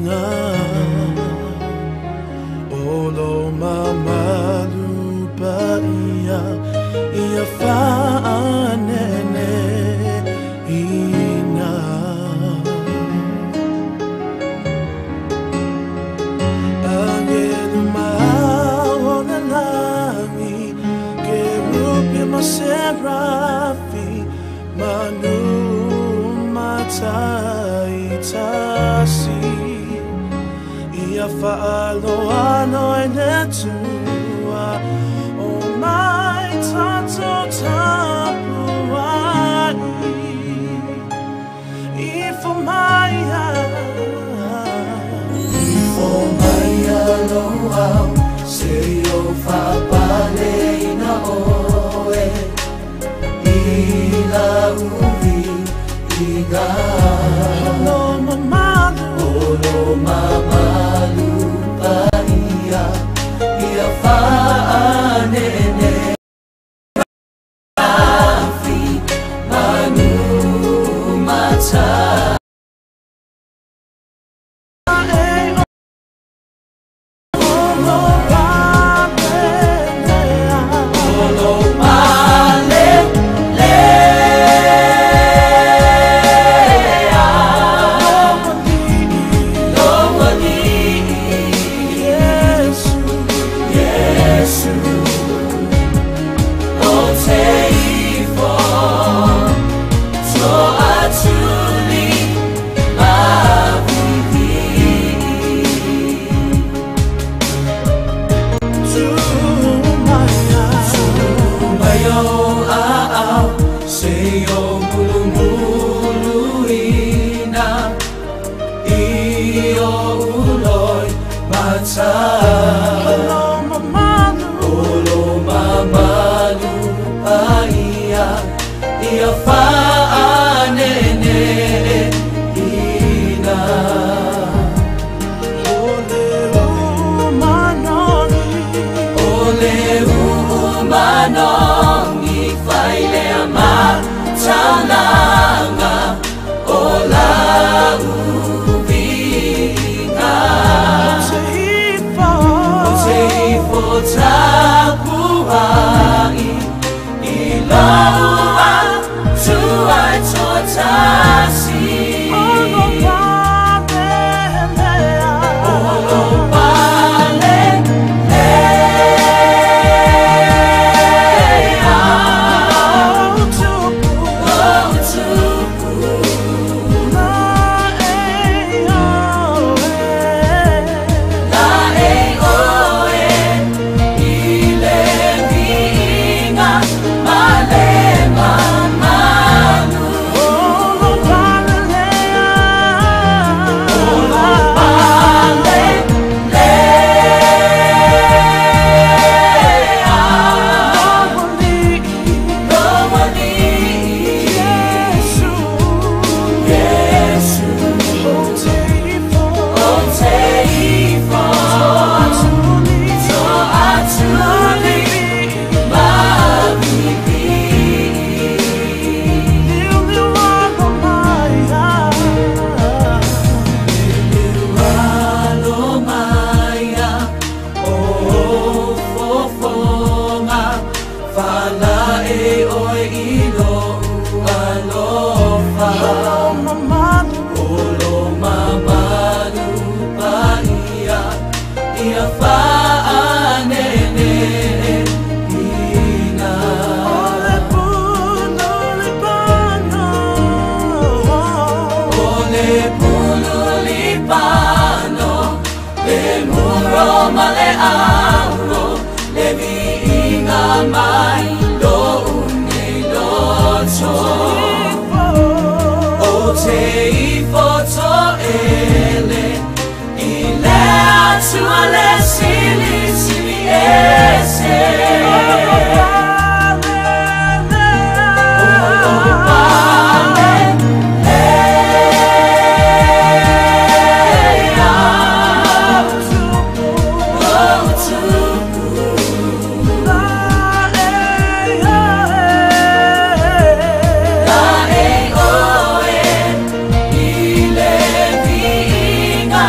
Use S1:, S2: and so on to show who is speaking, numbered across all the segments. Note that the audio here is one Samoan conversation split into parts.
S1: viiga O lo mamalu paia ia faanene ina Angelu maona langi Kerubi ma serafi Manu matai tasi Ia faaloalo i le Atua O mai tatou tapuai Ifo mai
S2: Ifo mai lou ao se o faapaleina oe I lau viiga
S1: Olo mamalu
S2: O lo mamalu paia ia faanene afi manu mata
S1: Olo palelea
S2: Olo palelea Lou Alii
S1: Iesu
S2: Iesu O te ifo Toatuli mavivi
S1: Tumaya
S2: Mai o aao se i o mulumuluina I o uloi mata
S1: Olo mamalu
S2: O lo mamalu paia ia faanene ina
S1: O le umanoni
S2: O le uumanongi failea mataulanga O lau viiga
S1: Te ifo
S2: O te ifo tapuai I lou Atua e toatasi
S1: Olo palelea
S2: Olo palelea
S1: Lou tupu
S2: Lou tupu
S1: La e oe
S2: La e oe i le viiga ma le mamalu
S1: Olo palelea
S2: Olo palelea
S1: Lou Alii
S2: Lou Alii
S1: Iesu
S2: Iesu
S1: O te ifo
S2: O te ifo
S1: Toatuli
S2: Toatuli mavivi
S1: Liu alo maia
S2: Alo maia o fofoga Falae oe i lou alofa
S1: Olo mamalu
S2: O lo mamalu paia ia faanene ina
S1: O le pulu lipano
S2: O le pulu lipano le muro ma le auro le viiga mai lou nei loto O te ifo toele i le Atua le Silisili Ese. Olo palelea Lou tupu
S1: La e oe
S2: La e oe i le viiga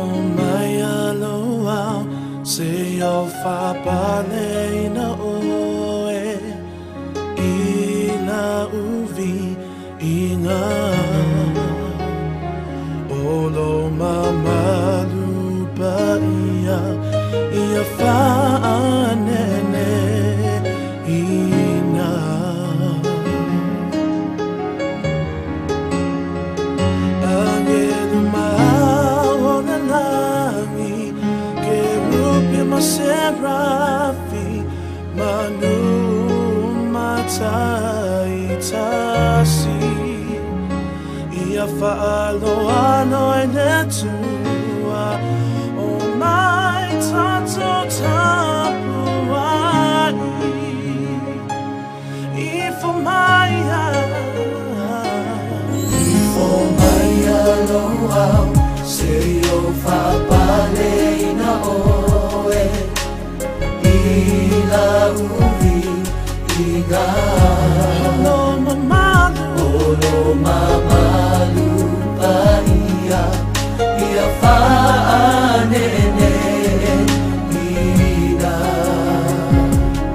S1: Ifo mai aloa se o fapale na oe i la uvi inga Olo mamalu pa ia ia whaanene ina. Angelu maona langi kerupi ma serafi manu matai tasi ia whaaloano e le tua o mai tato tapuai ifo mai
S2: Ifo mai aloa se o fapale ina oe i la uvi inga.
S1: Olo mamalu
S2: Olo mamalu pa ia ia whaanene ina.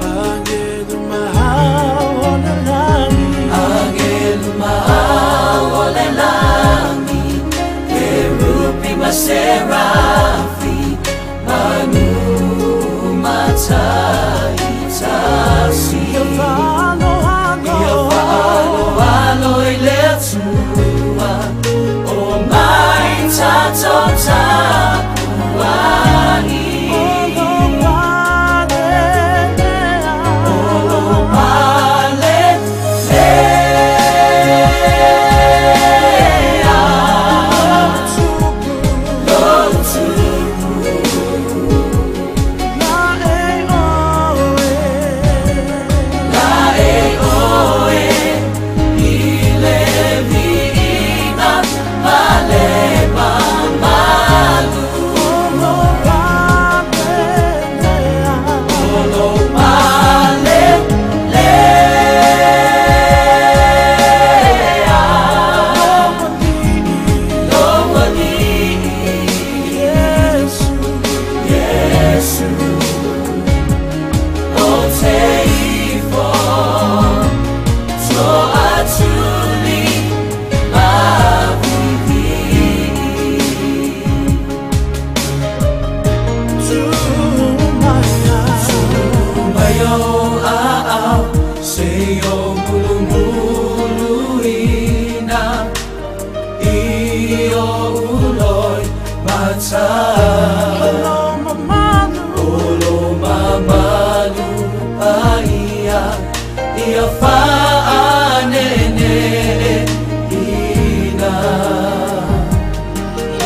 S1: Angelu mahau o le langi
S2: Angelu mahau o le langi kerupi ma serafi manu matai tasi
S1: ia whaaloalo
S2: Ia whaaloalo i le Atua o mai tatou tapuai
S1: Olo palelea
S2: Olo palelea
S1: Tupu
S2: Lo tupu
S1: la e oe
S2: La e oe i le viiga ma le mamalu
S1: Olo palelea
S2: Olo palelea Lo alii
S1: Yesu
S2: Yesu o te ifo toatuli mavivi
S1: Tu mai
S2: Mai o aau se o mulumuluina i o uloi mata
S1: Olo mamalu
S2: Olo mamalu pa ia ia whaanene ina.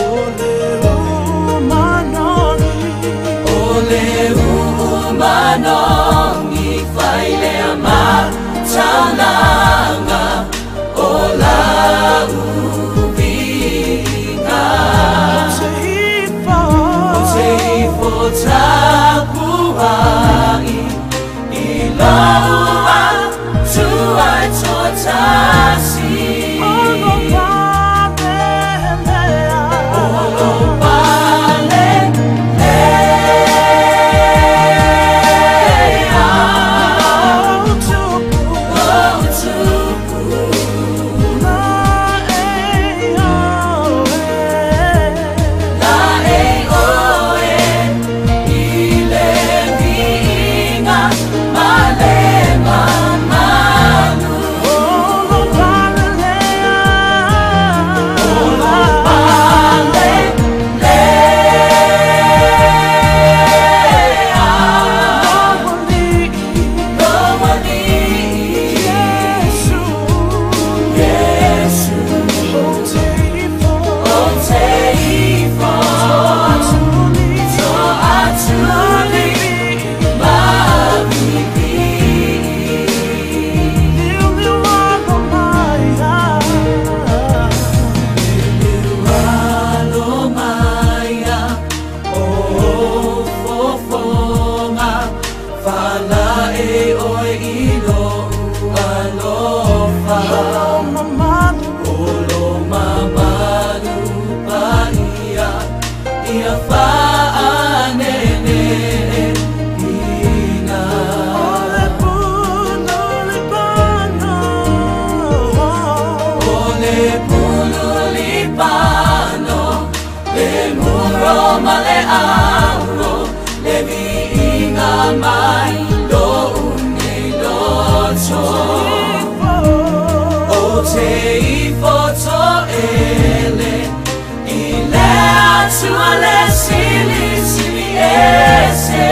S1: Ole umanoni
S2: O le uumanongi whailea mataulanga o la uvinga.
S1: Te ifo
S2: O te ifo tapuai i lau atua e toatasi.
S1: Olo palelea
S2: Olo palelea
S1: Lo tupu
S2: Lo tupu
S1: la e oe
S2: La e oe i le viiga. Ia whaanene ina.
S1: O le pulu lipano.
S2: O le pulu lipano, le muro ma le auro, le viiga mai lo unei loto. O te ifo to ele, i le atua le sili sili ese.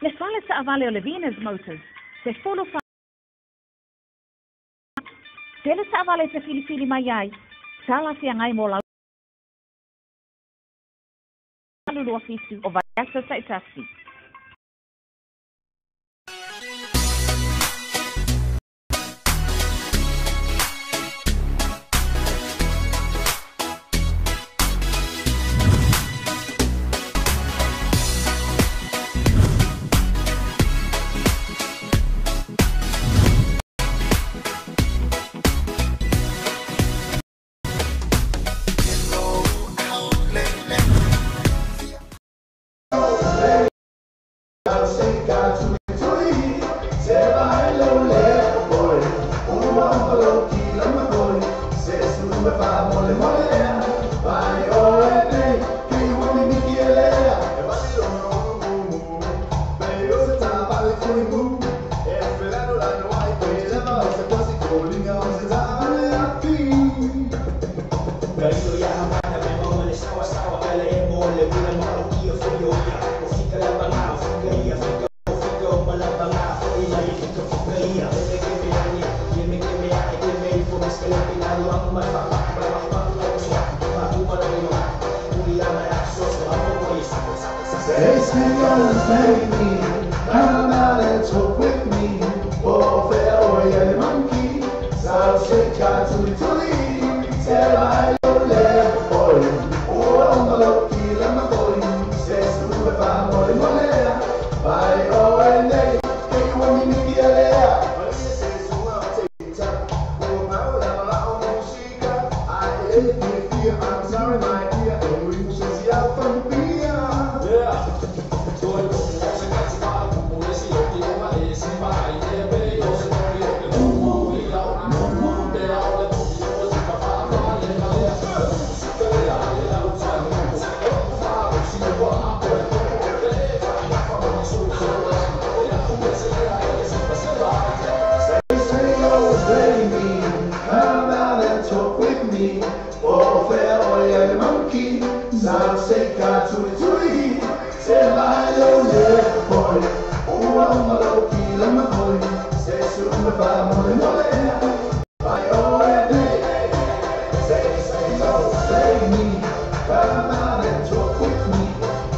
S3: Le fale taavale o le Venus Motors, se folo fa tele taavale te filifili mai ai, sala fia ngai mo lau lua fitu o vaiaso taitasi.
S4: They say don't thank me, come out and talk with me. O fair o ye monkey, sa se ka tuli tuli, te lai lo le boy. O malo ki la ma boy, se su me fa mole mole. Vai o ene, ke you want me to get there. Se su a te ta, o ma la la o música. I I'm sorry my dear, and we see out from beer.
S2: Yeah.
S4: They say, oh, baby, come out and talk with me. Oh, fair oil monkey, sa se ka tuli tuli, te lai lo le boy. Oh, I'm a loki la ma boy, se su me fa mole mole. Vai o e say say oh, baby, come out and talk with me.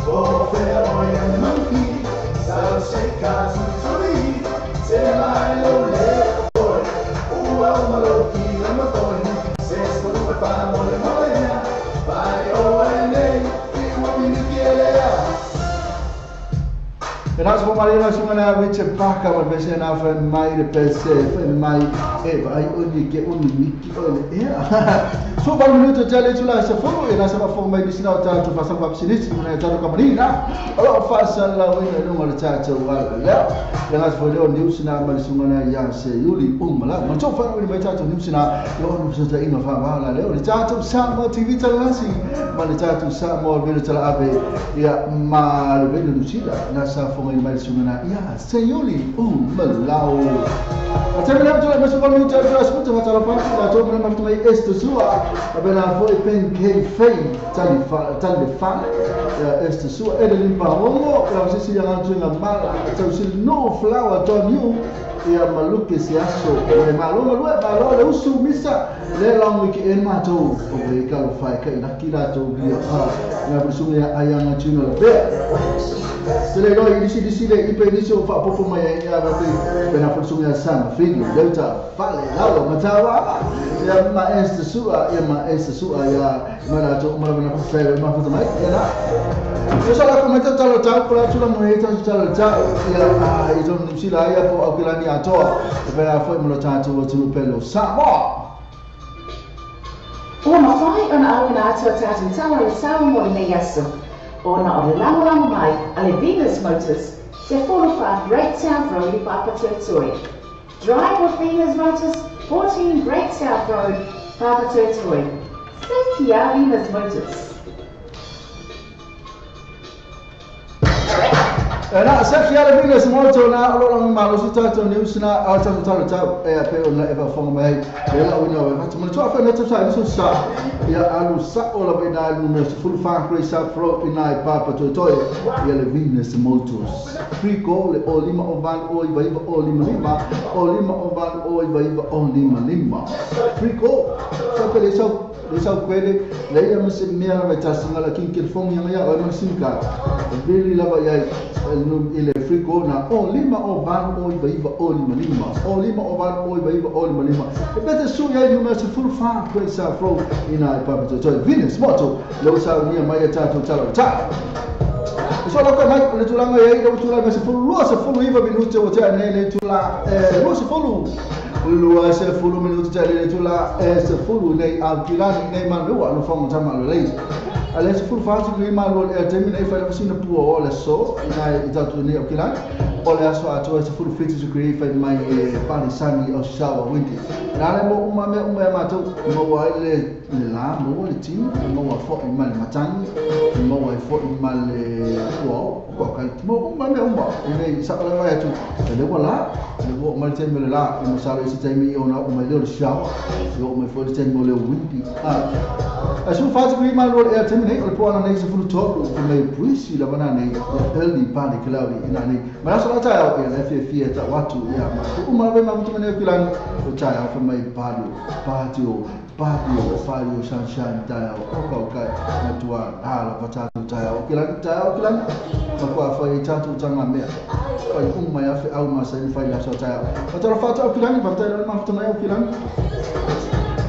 S4: Oh, fair oil monkey, sa se ka tuli tuli, te lai lo le boy. Oh, I'm a loki la ma boy, se su me fa mole mole. Vai o e
S5: E nā sō marina sungana Richard Parker ma pese na fa mai le pese fa mai e vai oni ke oni miki o le e so ba minuto tele tula se fo e na sa fo mai disina ta tu fa sa fa psinisi na ta ka marina o fa sa la o ina no le ta ta wa la ya na fo le news na ma sungana ya se yuli mala ma to fa ni mai ta tu news na lo no sa ina fa ba la le o ta tu sa mo TV ta la si ma le ta tu sa mo le ta la abe ya ma le be no na sa fo mai sungana ya se yuli malao a te mena tula mesu valu te tula sputa ma tala pa la to mena ma esto sua a bena fo e pen ke fei tali fa tali fa esto sua e le parongo la se si ya tu nga mala tau si no flower to new ya maluke se aso e malo malo malo le usu misa le longo ki en ma to o be ka lo fa ka ina ki la to bi ha ya presume ya ayanga tuna la be se le lo isi isi le ipe isi o fa popo mai ya ba te bena presume ya san figo delta fale la matawa ya ma este sua ya ma este sua ya ma la to ma na fa ma fa mai ya na yo sala comenta talo tau pula tula mo eta talo tau ya a i don't see la ya po akilani atoa bena fo mo ta to to pelo sa mo
S6: O mawhai ona au na atua tātou tala le sao mo i nei aso. Ona o le lagolago mai a le Venus Motors, te 45 Great South Road i Papatoetoe. Drive with Venus Motors, 14 Great South Road, Papatoetoe. Sekia Venus Motors.
S5: Na sekia le Venus Motors na o lo malo si tātou news na a tātou talo tau e a pe o na eva whanga mai e la uina o e whatu mana tua whai sa niso sa ia alu sa o la wena numero full fan Great South Road i nai Papatoetoe ia le Venus Motors. Free call le o lima o valu o iwa iwa o lima lima o lima o valu o iwa iwa o lima lima. Free call sa pe le sau le sau kwele le ia mse mea la tasinga la king California ia o ma simka vili lava ia ile free call na o lima o valu o iwa iwa o lima lima o lima o valu o iwa iwa o lima lima e pete su ia numero full fan Great South Road i nai Papatoetoe Venus Motors le sau nia mai tātou talo ta. So la mai le tulanga ia i tula me se fulu lua se fulu iwa minuto o te nei le tula lua se fulu lua se fulu minuto te le tula se fulu nei alkilani nei malua no fongo tama le ale se fulu fatu ni malua e te mina i fa sina pua o le so nei i tatu nei alkilani o le aso atoa se fulu fitu se fai mai e palisani o sawa windi na le mo uma me uma ma tu mo wa le la mo le tin mo wa fo i mal matangi mo wa fo i mal o ko kai mo uma me uma nei sa la wa tu le wala le wo mal te me la mo sa le se te mi ona o me le shawa yo me fo le te mo le windi a Asu fatu kui malu le ea temi nei o le poana nei se fulu tolu o mei puisi la wana nei early party cloudy ina nei ma so la ta o le fia fia ta watu ia ma ku ma ve ma mutu mene kulan o ta au fa mai party party party party sunshine ta o ka ka na tua ha la pa ta o kilan ta o kilan ma kwa fa i ta tu tanga mea fa i uma ia fe au ma sa i fa i la so ta o ta fa ta o kilan fa ta ma ta mai o kilan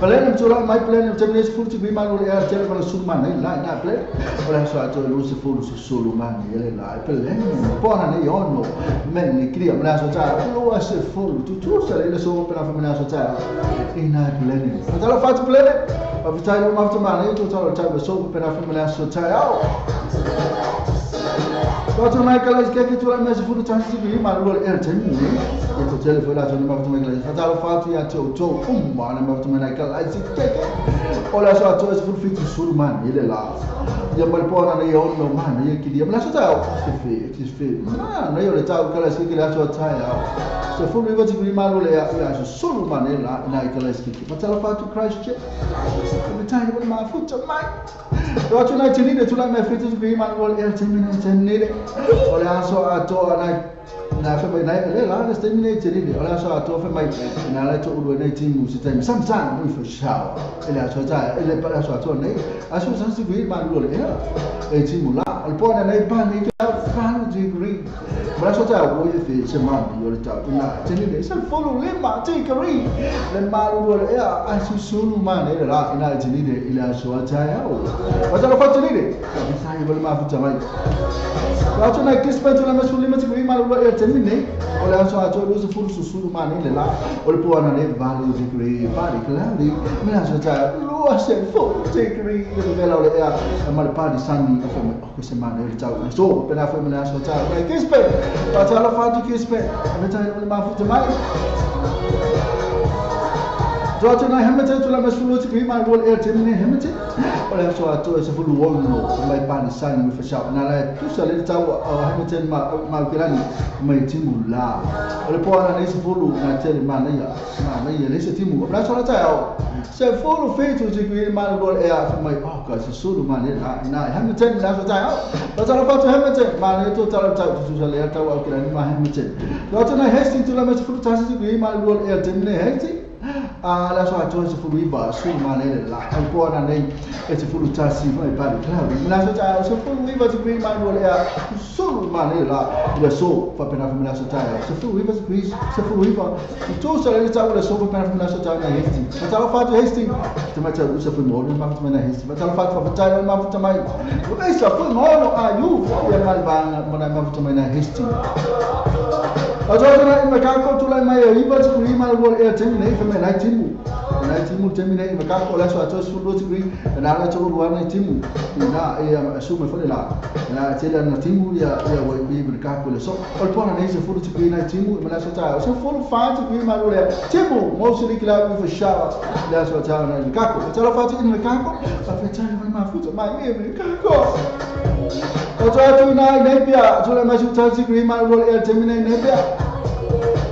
S5: Plane tula mai plane temi furti bi malu le air tele kola sulman nei la na plane ola so ato lu se fulu su suluman ele la plane pona nei ono men ni cria mla so ta lu se fulu tu tu sa le so per la famiglia so ta ina plane tala fatu plane pa vitai ma tu ma nei tu tala ta so per la famiglia so ta Quatro mai kala ke ke tula me se fulu ta si bi malu le air temi nei e to tele foi la so ma tu mai kala tala fatu ya to to umma na ma tu mai kala si ke ola so ato se fulu fitu sulman ele la ya mal pona nei ono man ye ki dia ma so ta se fe na no yo le ta kala si ke la so ta ya se fulu iba ti bi malu le ya so sulman ele la na kala si ke ma tala fatu Christ che me ta ni ma futa mai to tu na tini de tula me fitu bi malu le temi ne temi ola so ato na na fe mai na le la le temi ne tini ola so ato fe mai na la to ulu ne timu se temi sam sam mu fo shao ele so ta ele pa so ato ne aso san si bi malu le ya e timu la al pona ne pa ni ka fa degree ma so ta wo ye fe se ma yo le ta na tini le se fulu le ma degree le malu le ya aso sulu ma ne la ina tini le ila so ta ya o ma ta fa tini le ka sa ye ma fu ta mai Quatro na kispa tu na mesuli ma ti ma lo e temi nei ola so ato lo se fulu susulu ma nei le la o le poana nei valu degree pari cloudy me la so ta lo se fu degree le vela le ya ma le pari sani o me o se ma nei ta so per la fe me la so ta na kispa pa ta la fa tu kispa me ta le ma fu te mai Tuatu na hemete tula mesulu ti ma lo e temi nei hemete ola so ato se fulu wono mai pani sani mu fa na la tu sa le ta o hemete ma ma kirani mai timu la ole poana nei se fulu na tele ma nei le se timu la so la ta o se fulu fetu ti ki ma lo e a mai o ka se sulu ma nei la na hemete la so ta o la ta fa tu hemete ma le to ta la ta tu sa le ta o kirani ma hemete la na hesti tula mesulu ta se ki ma lo e temi nei hesti la so ato se fulu iba su ma le la ancora nei e se fulu ta si mai pari cloud la so ta se fulu iba ti qui ma lo le su ma le la le so fa per la so ta se fulu iba ti se fulu iba tu sa le ta le so fa per la so ta na hesti ma ta fa tu hesti te ma ta se fulu mo ma fa na hesti ma ta fa fa ta ma fa mai o e sa fulu mo no a you ya mal ba ma na ma fa mai na hesti Ato na makako tula mai iba ti kui ma lo e temi nei fa mai na timu na timu temi nei makako la so ato su lo ti kui na la to lo na timu na e su me fo la na tele na timu ya ya wo bi makako le so o pona nei se fu ti kui na timu ma la so ta so fu fa ti kui ma lo le timu mo se li kla mi fo sha la so ta na makako ta la fa ti makako fa fa ta ma fu ma e makako Ato na nepia tula mai su ta ti kui ma lo e temi nei nepia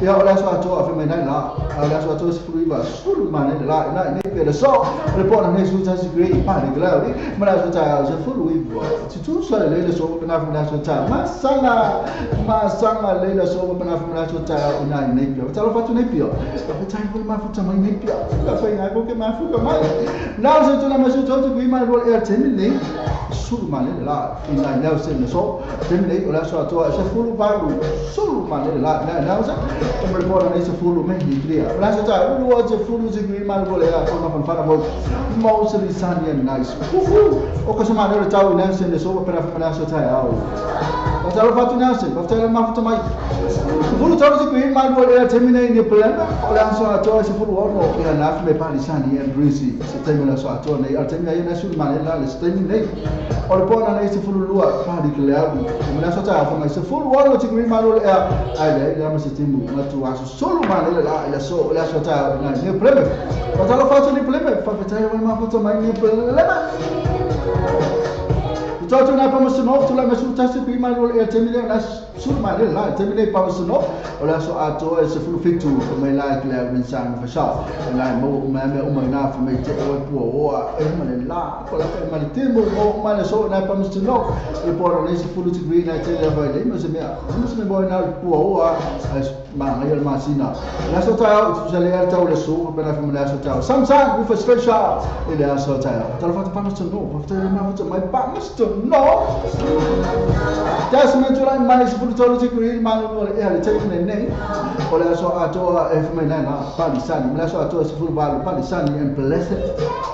S5: ya ola so ato afa mai nai la ola so ato se fulu iba sulu ma nei la na nei pe so le pona nei su ta si grey pa ni gla ni ma la so ta se fulu iba ti tu sa le le so na fa na so ta ma sanga le le so na fa na so ta na nei pe ta lo fa tu nei pe fa ta fo ma fu ta mai nei pe ta fa ngai ko ke ma fu ka mai na so tu na ma so to tu ma ro e te ni nei sulu ma nei la ina na se ne so te nei ola so ato se fulu ba lu sulu ma nei la na na se me pona nei se fulu me ni cria la so ta lu se fulu se qui ma lo le a forma fan fara mo mo se li sani nice o ko se ma ne ta u se ne so per fa so ta o ma ta lo fa tu na se ma ta ma fu mai fulu ta se qui ma lo le termine ni plan o la so ato se fulu o no ya na me pa li sani en brisi se termine so ato nei al termine na su ma ne la le termine o le pona nei se fulu lua pa di clea me la so ta fa mai se fulu o no se qui ma lo le ai le la ma se timu ma tu aso solo ma ne la la so la so ta na ne problema ma ta lo faccio ni problema fa fa ma fu mai ni problema Tatu na Palmerston North, tula me su tasi kui malu e temile na su ma le la temile Palmerston North. O le aso atoa e se fulu fitu mai la ki le winsan fa sha. La mo ma me o mai na fa mai te o pua oa e ma le la ko la fa ma le temo o ma le so na Palmerston North. E po na se fulu ti green na te le fa le mo se me mo se me bo na pua oa ma ngai le masina. La so ta tu se le ta le so pa na fa le so ta. Sometimes we for special e le so ta. Ta fa Palmerston North. Fa ta ma fa mai Palmerston North. Tasman to like money for the total degree man or e le te ne o le so atoa e fa mai na Palisani le so atoa se full value Palisani and blessed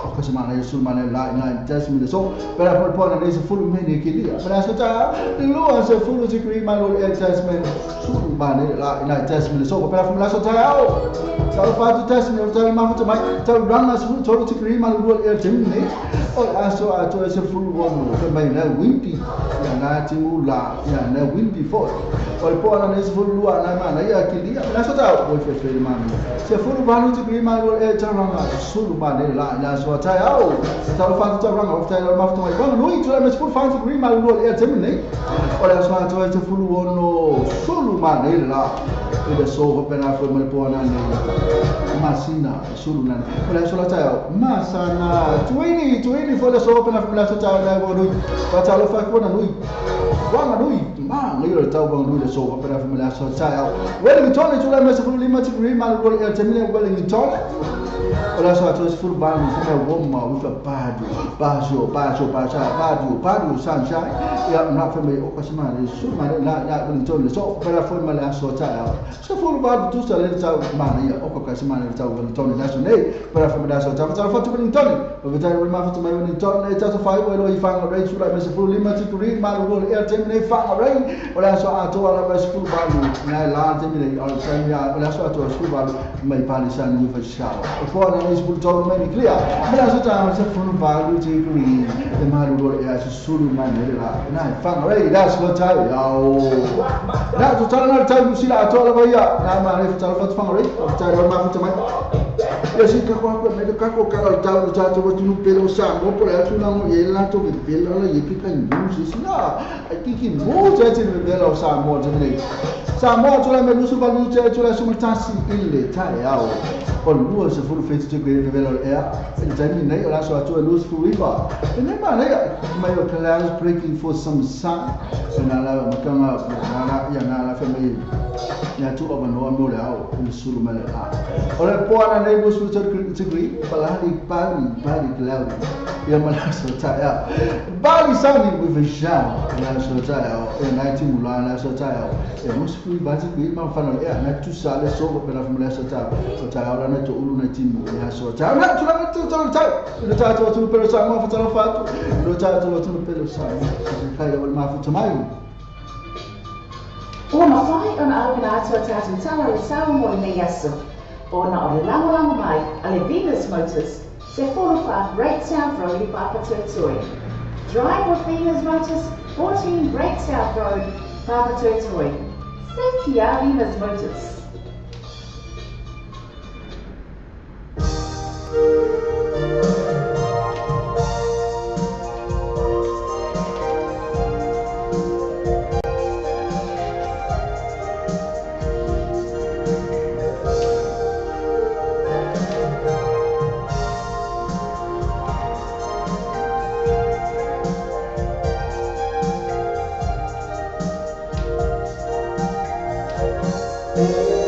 S5: o ko se mana yesu mana la na Tasman so pero por por na se full mene kilia pero so ta lo se full degree man or e Tasman su mana la na Tasman so pero fa la so ta o so fa tu Tasman o ta ma fa mai ta run na se full total degree man or e ne o aso atoa se full one fa mai na windy ya na ti ula ya na windy for o le po na se full lua na mana ya kilia la so ta o fe fe ma se full value ti green man e ta ranga sulu ma le la la so ta ya o ta fa ta ranga o ta ma fa mai ba no i tu la full fan green man lo e te ne o la so ta te full wono sulu ma le la e le so pe na fa mai po na ne masina sulu na o la so la ta masana 20 for the so pe na fa la so ta na go no pa ta lo fa ko na no wa no ma ngai le tau bang le so pa na fa la so ta ya Wellington tu la mesa full lima ti green man lo e temile Wellington o la so to full ban fu me woma with a badu bajo bajo bajo badu badu sunshine ya na fa me o ka sima le su ma la la Wellington le so pa la fu ma la so ta ya so full badu tu sa le ta ma ya o ka sima le ta Wellington la so nei pa la fu me la so ta fa tu Wellington o ta ma fa tu mai Wellington e ta so fa o lo i fa ngore su la mesa full lima ti green man lo e temile fa ngore o la so a to la mesa full badu na la temile o la o la so to full badu mai Palisani with a shower. For na is full to many clear. But as a time full value to green the malu ya sulu man la na fa ngore that's what I oh na to tell na time si la to la ya na ma re ta fa ngore ta ma fa mai ya si ka ko me ka ko ka ta ta to tu pelo sa mo por ya tu na mo ye la to be pelo la ye pika ni si si la ai ki ki mo ta ti be pelo sa mo te ne sa mo to la me lu su va lu te to la su ta si ile ta ya o o lu se fu fe te be pelo ya el time nei la so to lu fu river ne ma ne my clouds breaking for some sun na la ma ka na la ya na la fe me ya tu o no mo le ao le sulu ma le a o le po na nei bu su te green pala li pali pali cloud ya ma la so ta ya bali sani with a shower la so ta ya e na ti mu la la so ta ya e mo su ba ti green ma fa na ya na tu sa le so pe la fa la so ta so ta ya na to ulu na ti mu ya so ta na tu la tu ta ta lo ta to tu pelo sa ma fa ta fa tu lo ta to tu pelo sa kai le ma fa mai.
S6: Ua mawhai ona au pena atua tātou tala le sao mo le nei aso. Ona o le lagolago mai a le Venus Motors, se 45 Great South Road i Papatoetoe. Drive with Venus Motors, 14 Great South Road, Papatoetoe. Se kia Venus Motors.
S4: Thank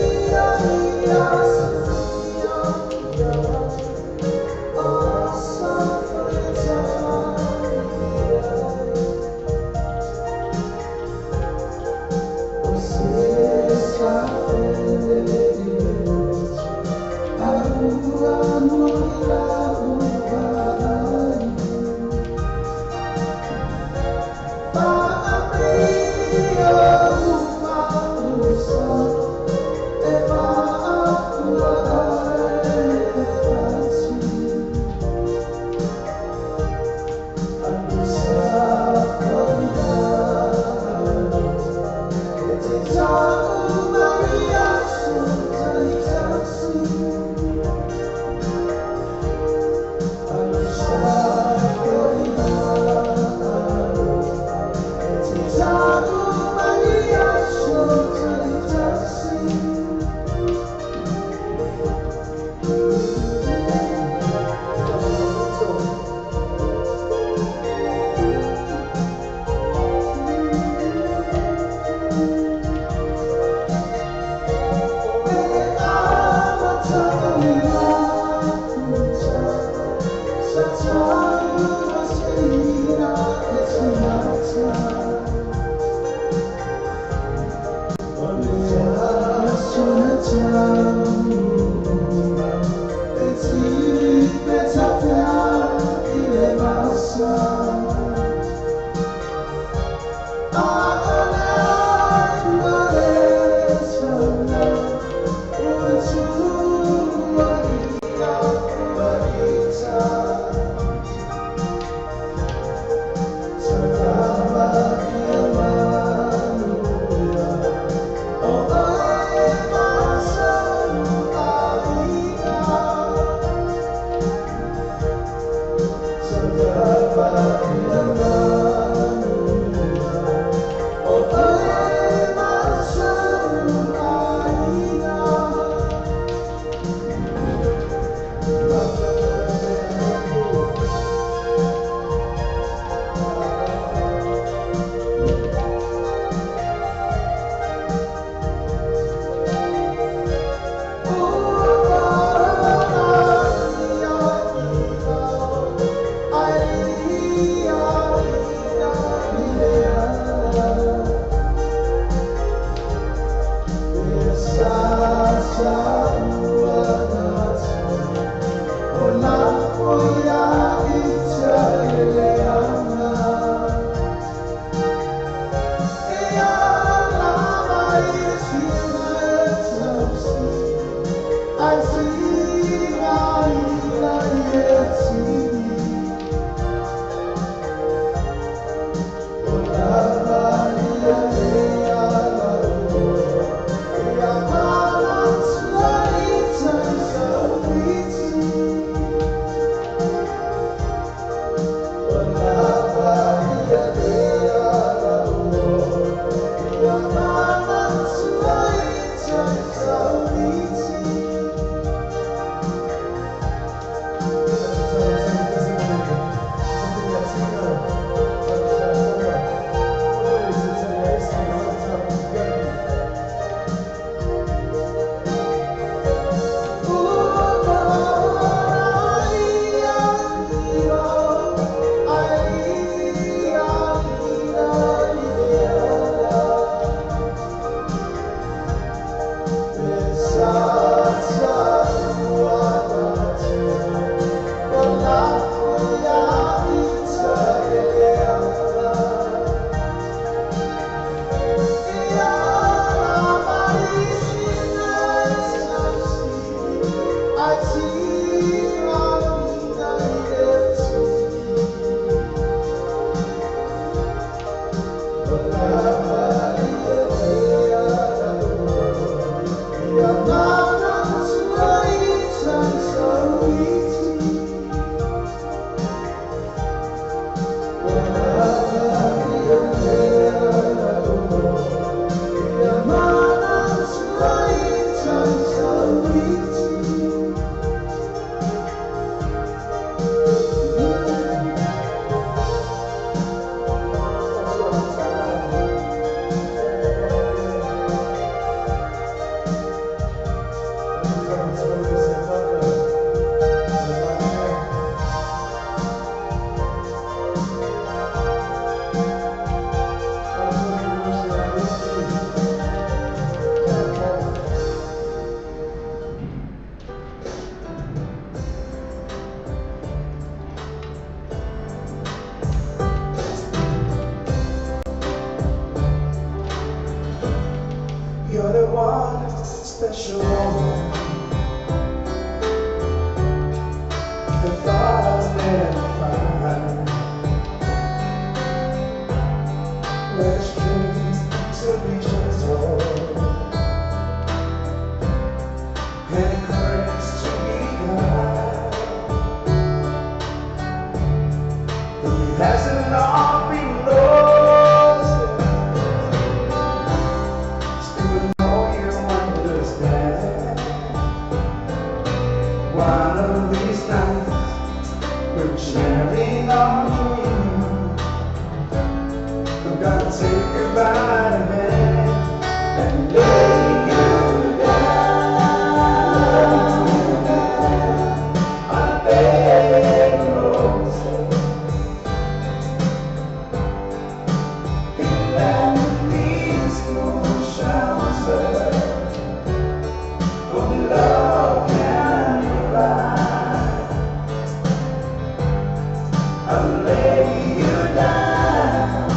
S4: You're the one special moment, the thought I'll never find. Where the strings to be gentle and courage to be kind. It hasn't all been lost. Still know you understand. One of these nights we're sharing our dream. I'm gonna take you by the hand and lay you down on a bed of roses. In that peaceful shelter, only love can provide. I'll lay you down,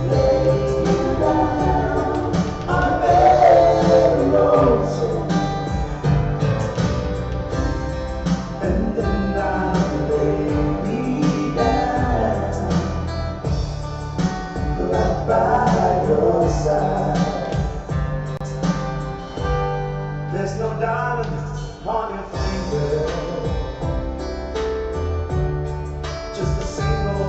S4: lay you down on a bed of roses, and then I'll lay me down right by your side. There's no diamond on your finger, just a single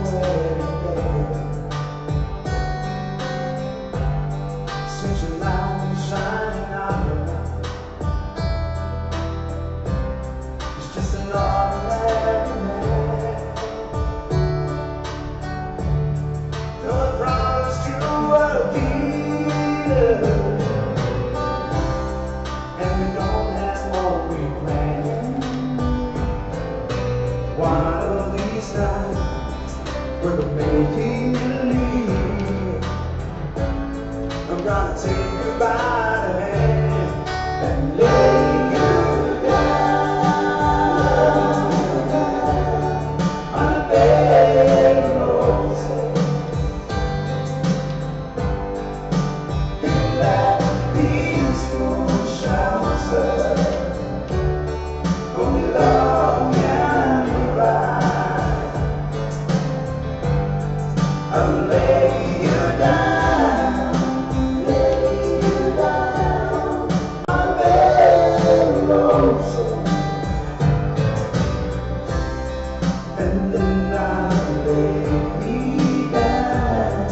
S4: We're making believe. I'm gonna take you by the hand and lay you down on a bed of roses. In that peaceful shelter, only love can provide. I'll lay you down on a bed of roses, and then I'll lay me down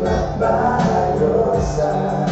S4: right by your side.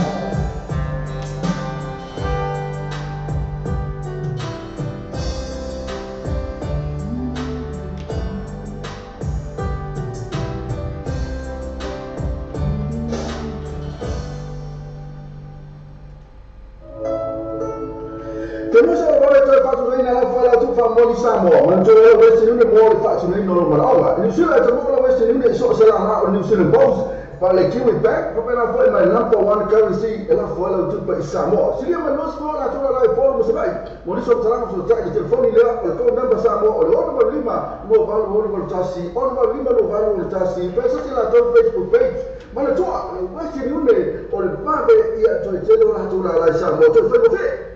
S5: Te musa o roe toe whatuina la whala tu whamoli Samoa. Manatua e Western Union mo le whatuina o maraoga. New Zealand te mo la Western Union so se la o New Zealand Bulls. Pa le Kiwi Bank, pa pena foi mai number one currency e la foi la tupa i Samoa. Silia mai nos mo la tula la i polo mo sabai. Mo ni so talanga so tai telefoni le o le code number Samoa o le ono ma lima lo valu ono ma tasi ono ma lima lo valu ono tasi. Pesa ti la tau Facebook page. Manatua le Western Union o le vave ia toe tele o la tula la i Samoa. Toe whai mo fe.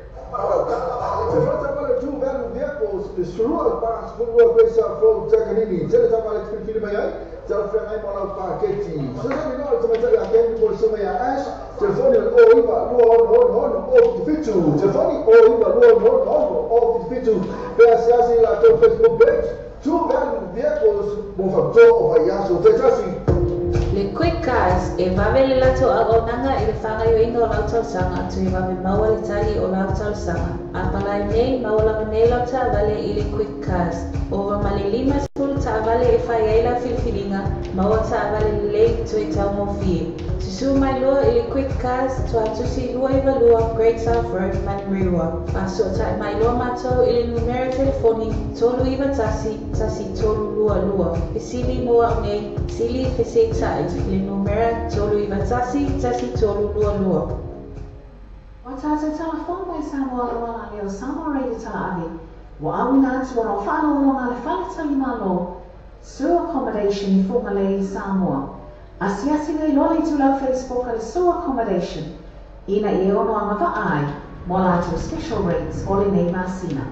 S7: Le Quick Cars e vave le lato a onanga i le whangaioinga o lau tausaga tu e vave maua le tali o lau tausaga. A palai nei maua lava nei lau taavale i le Quick Cars. Ova ma le 50 taavale e whai ai lau filifiliga, maua taavale lelei toe taugofie. Susu mai loa i le Quick Cars tuatusi 22 Great South Road, Manurewa. Whasotai mai loa mātou i le numera telefoni 391 1322. Fesili mo au nei, sili fesetai le numera 391 1322.
S6: Wa tātou telefoni mai Samoa loa la leo Samoa Radio Tala Ave. Wa awina atu o whaalolonga le whaletali malo, Sue Accommodation i Whangalei Samoa. Asiasi nei loa i tūlau Facebook a le Sue Accommodation. Ina i e ono anga vaai, mo lātou special rates o le nei masina.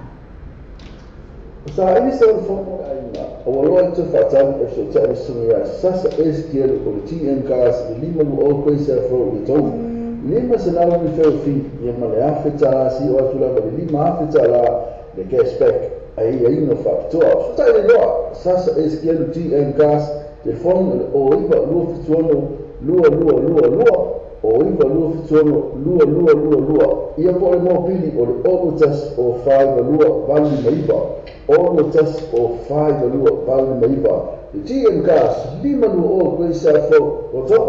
S5: Sa ini sa fomo aina o loa te whatam e so te sunga sasa SQL o TM Cars lima o kwesa fro le tau lima senau ni feofi ia ma le afe tala si o atu lava le lima afe tala le cashback ai ai no factor so tai le loa sasa SQL TM Cars telefoni o iva lua fituono lua lua lua lua o iva lua fituono lua lua lua lua ia po le mopili o le ono tas o 5 lua valu maiva ono tas o 5 lua valu maiva le TM Cars lima lua o kwesa fro o to.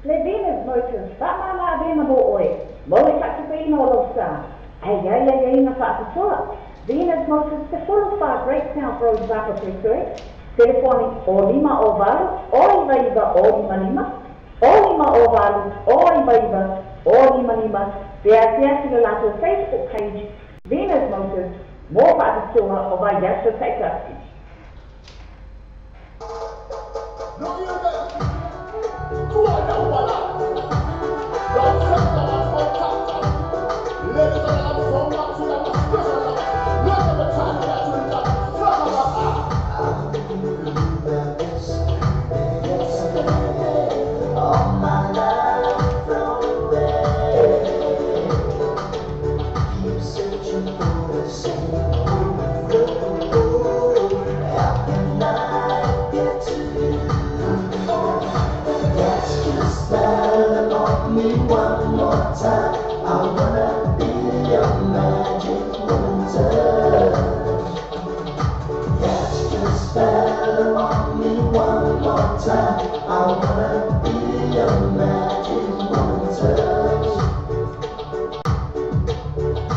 S3: Le Venus Motors, whamana a vena mo oe, mo le whatupeina o lau sa. Ai ai ai ai ngā whaapitoa. Venus Motors, te full wha Great South Road Vapapetue. Telefoni o lima o valu, o iva iva o lima lima, o lima o valu, o iva iva, o lima lima. Te asiasi le latou Facebook page, Venus Motors, mo whaapitoa o vai aso taitasi.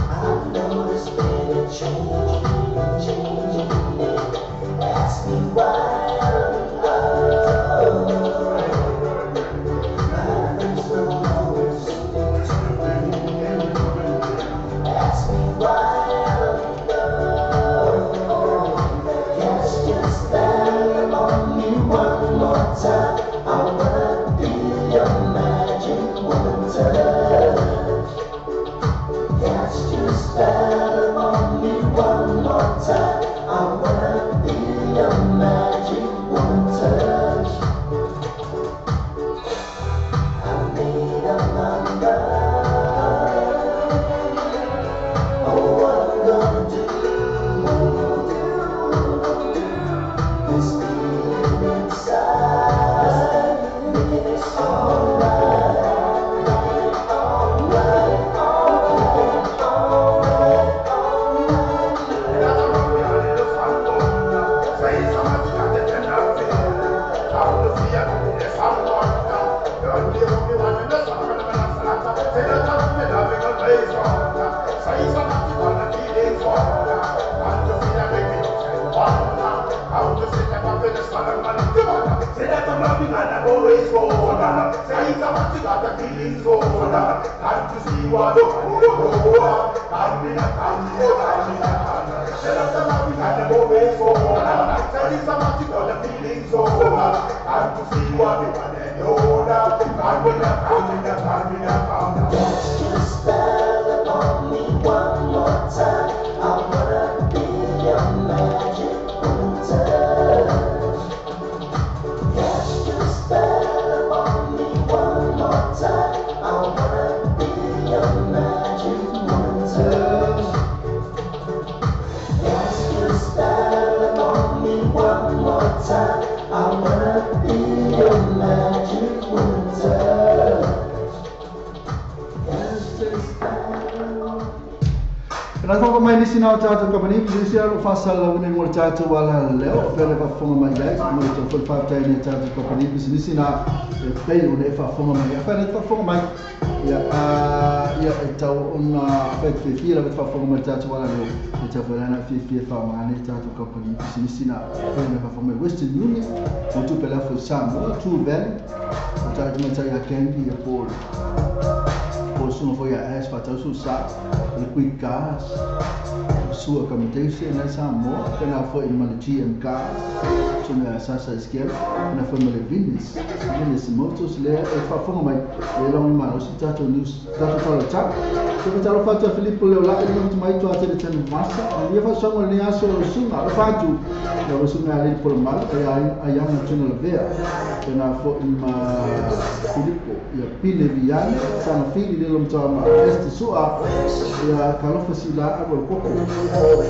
S4: I know there's been a change. Say that I'm loving and I'm always for. Say it's a magic got the feelings for. Can't you see what Say that I'm loving and I'm always for. Say it's a magic got the feelings for. Can't you see what
S8: Cast your spell upon me one more time. I wanna be your magic touch. Cast your spell upon me one more time. I wanna be your magic touch. Cast your spell upon me one more time. I wanna be your magic touch. Cast your spell on me.
S5: Na fa mai nisi na tatou company nisi alo fasala wini mo tatou wala leo pele fa fonga mai dai mo to fo fa tai ni tatou company nisi na pei o ne fa fonga mai fa ne fa fonga mai ya ya e tau ona fa fi fi la fa fonga mai tatou wala leo e tau fa na fi fi fa ma ne tatou company nisi na ne fa fonga mai Western Union mo tu pela fo sa mo tu ben o tatou mai tai ya candy ya Paul Sunga foi a as fa tau sa le quick gas sua accommodation na sa mo pena foi ma le GM car sunga sa sa esquerda na foi ma le Venus Venus Motors le e fa fonga mai le long ma o tato news tato talo ta te fa talo fa ta Filippo le la e no mai to ate le tan masa e fa songa le aso sunga le fa tu le sunga le por mal e ai ai na tuna le vea pena foi ma Filippo ia Pine Viane sa fili le lomtama este sua ia kalofa sila abo koko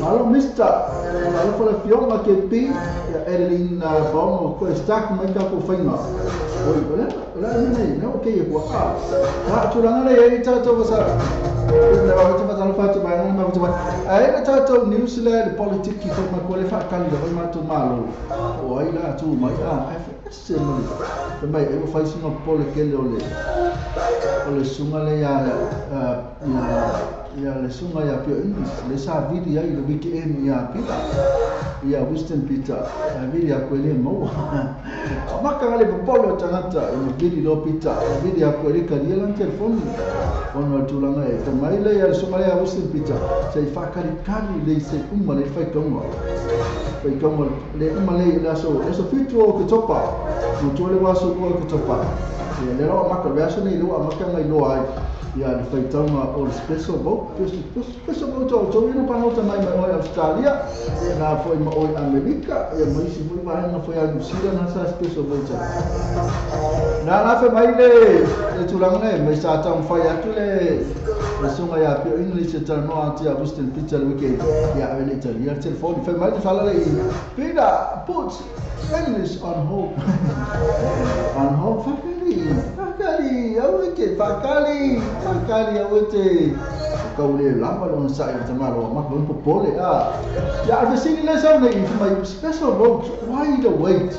S5: alo mister kalofa le fionga ke pi ia Edeline Bono ko stack mai ka ko fainga oi ola ola nei no okay ko a ha tulanga le ei tatou sa na wa te fatalo fatu ba na ma te ai na tatou news le politiki ko ma ko le fa kali le ma to malo o ai la tu mai a FS mo mai e fai singa pole ke le ole o le sunga le ya ya le sunga ya pio English le sa vidi ai le weekend ya pita ya Winston Peter ya vidi ya kwele mo maka le popolo tangata le vidi lo pita vidi ya kwele kalia la telefoni ono tulanga e mai le ya sunga ya Winston Peter sei fa kali kali le se umma le fai tonga fai tonga le umma le la so eso fitu o ke topa mo tole waso ko ke topa ya le ro maka version ni lo maka ngai lo ai ya le faitaunga o le special vote special vote o tau ina panota mai mai oi Australia na foi ma oi Amerika ya mai si foi mai na foi a New Zealand na sa special vote na na fe mai le tulanga le mai sa tau fai atu le sunga ya pio English e no ati a Winston Peter le weekend ya le Italia telefoni fe mai te fala le Peter put English on hold on hold fakali awete fakali fakali awete kaule lama lo sa e tamalo ma ko popole a ya avesini le sa nei my special vote why the wait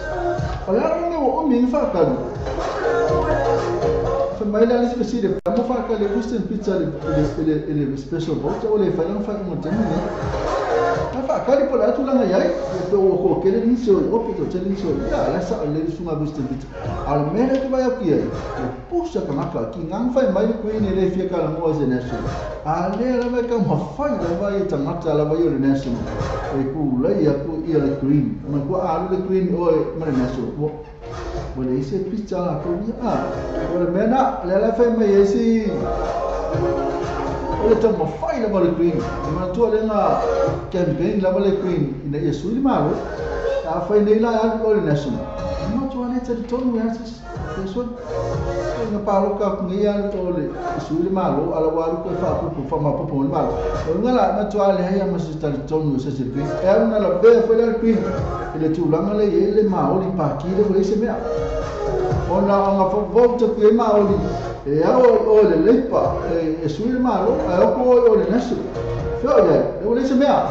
S5: ala no o mi fakali fa mai la le special mo fakali Winston Peter le special vote o le fa fa mo tene fa kali pola tulanga yai e o ko kele ni so o pito tele so ya la sa le sunga Winston Peter al mena ke vai aqui e puxa kanaka ki ngang fai mai ko ni le fia kala mo ze national a le la vai ka mo fai la vai tangata la vai le national e ku la ya ku ia le green ma ku a le green o ma le national mo le ese pizza la ko ni a o le mena le la fai mai ese o le tau mawhai lava le green ma tua le ngā campaign lava le green ina ia sui le malo a whai nei la alu o le national ma tua le tali tonu e asa te sui ngā pāloka ku ngai alu o le sui le malo ala waru koe whaapupu whamapupu o le malo o ngā la ma tua le hea ma se tali tonu e se se green e alu na la bea whai la green e le tūlanga le e le maoli pāki le whai se mea ona o ngā whawauta ku e maoli e au o le leipa e sui le malo e oko o le national feo iai e o le se mea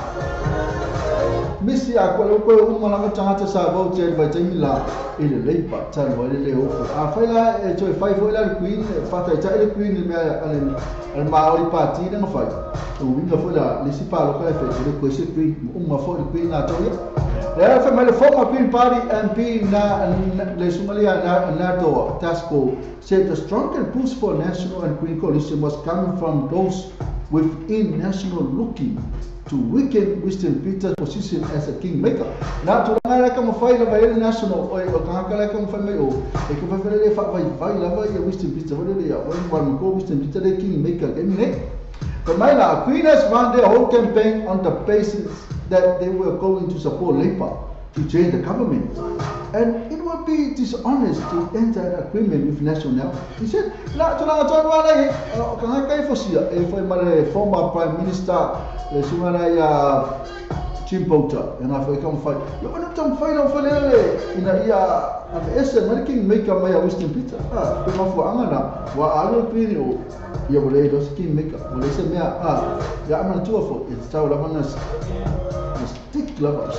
S5: misi a koe koe uma lava tangata sa vau te vai taimi la i le leipa talu ai le le ofo a fai la e toe fai foi la le queen e whataitai le queen le mea a le Māori Party le nga fai o winga foi la le si palo ka le fai le koe se queen uma foi le queen a tau ia Le former Green Party MP na le Somalia Nato Tasco said the strongest push for National and Green Coalition was coming from those within National looking to weaken Winston Peters' position as a kingmaker. Na tulaga le ka mawhai lava ele National o kangaka le ka mawhai mai o e ka whai le wha vai lava ia Winston Peters wale le ia wan ko Winston Peters le kingmaker ke mine. But mai la Queen has run their whole campaign on the basis that they were going to support Labour to change the government, and it would be dishonest to enter an agreement with National now. He said, "La tulaga tonu ala i kangaka e fosia e fai male former Prime Minister le sungana ia Jim Bouter e na fai ka mfai. Yo ona tam fai la fai le ina ia a ese male kingmaker mai a Winston Peters. Ah, pe mafu anga na wa alo pini o ia wale dos kingmaker. Wale se mea ah ya amana tua fo e tau lava na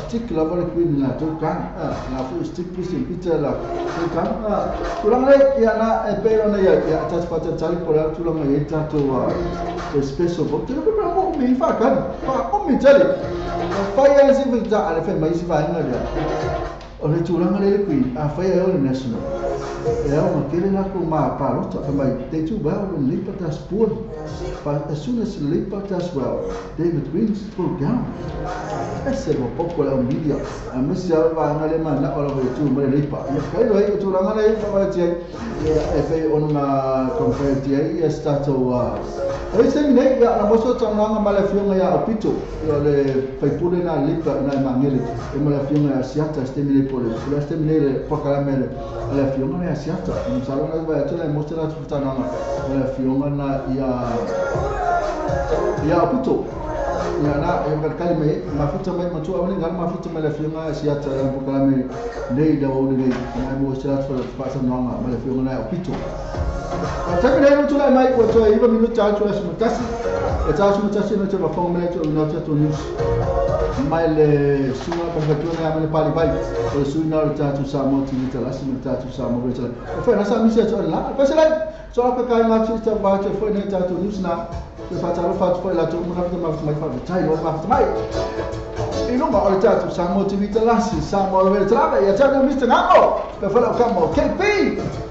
S5: stick lava le Queen na tau kan ah na fo stick Winston Peters la tau kan ah tulanga le ia na e pe ona ia ia tas pata tali por tulanga e tato a special vote. Te ko mo mi fa kan fa o mi tali fa ia se fi ta ale fe mai si fa inga ia o le tulanga le Queen a fa ia o le National e o ma kele la ko ma pa lo ta mai they do well when Labour does poorly, but as soon as Labour does well, then the Greens go down. Ese lo poco la media a mesi va nga le mana o la tu ma le pa ia kai lo e tulanga le fa va ti e fe ona confetti ia stato a e se ne ia na moso tanga ma le fionga ia opito ia le fai pule na lipa na mangele e ma le fionga ia siata stemile pole pole stemile pokalamele le fionga ia siata no salo na va tole mostra tanga le fionga na ia ia opito ia na e kalkali mai mafuta mai matua wale ngal mafuta mai la fionga siata la pokalame nei da o nei na mo stra fa sa nanga ma le fionga na opito. Tabi nei tula mai o to iba minuta tula sumutasi e ta sumutasi no te ba fong mai to no te to news mai le suma pa fa na mai pali pai o su na ta tu sa mo ti ta la si ta tu sa mo ta o fa na sa mi se to la pa se la so pa kai ma ti ta ba te fo nei ta to news na te fa ta fa fo la to mo na fa ma fa ta lo ma fa mai e non ma o ta tu sa mo ti ta la si sa mo lo ta la ya ta no Mr. Namo pa fa la kamo KP.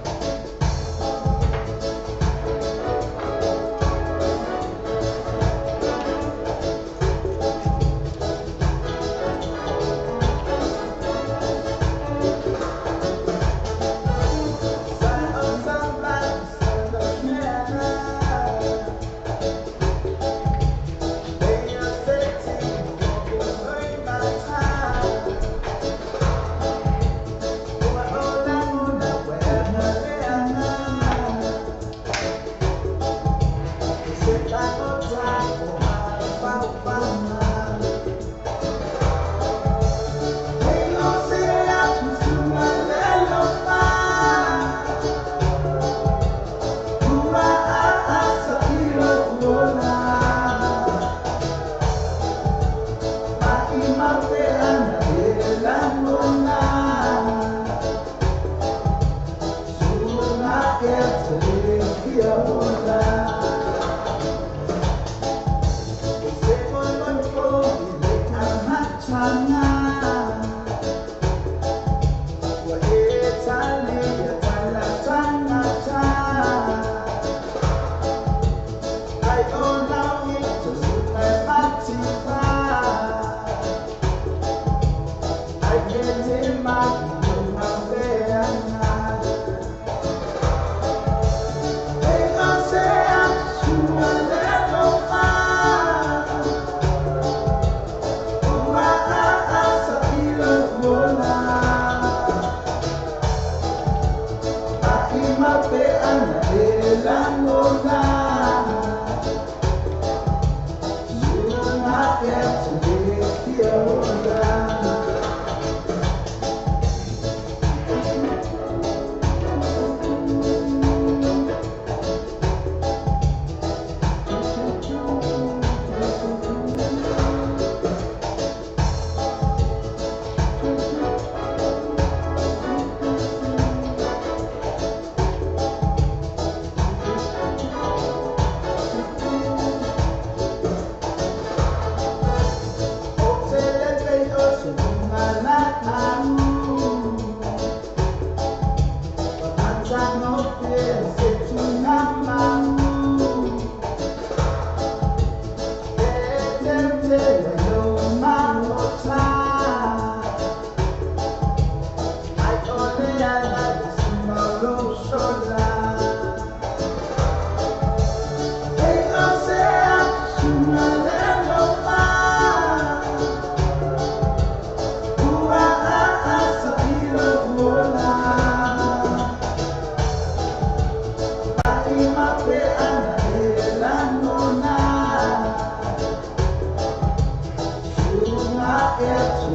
S4: I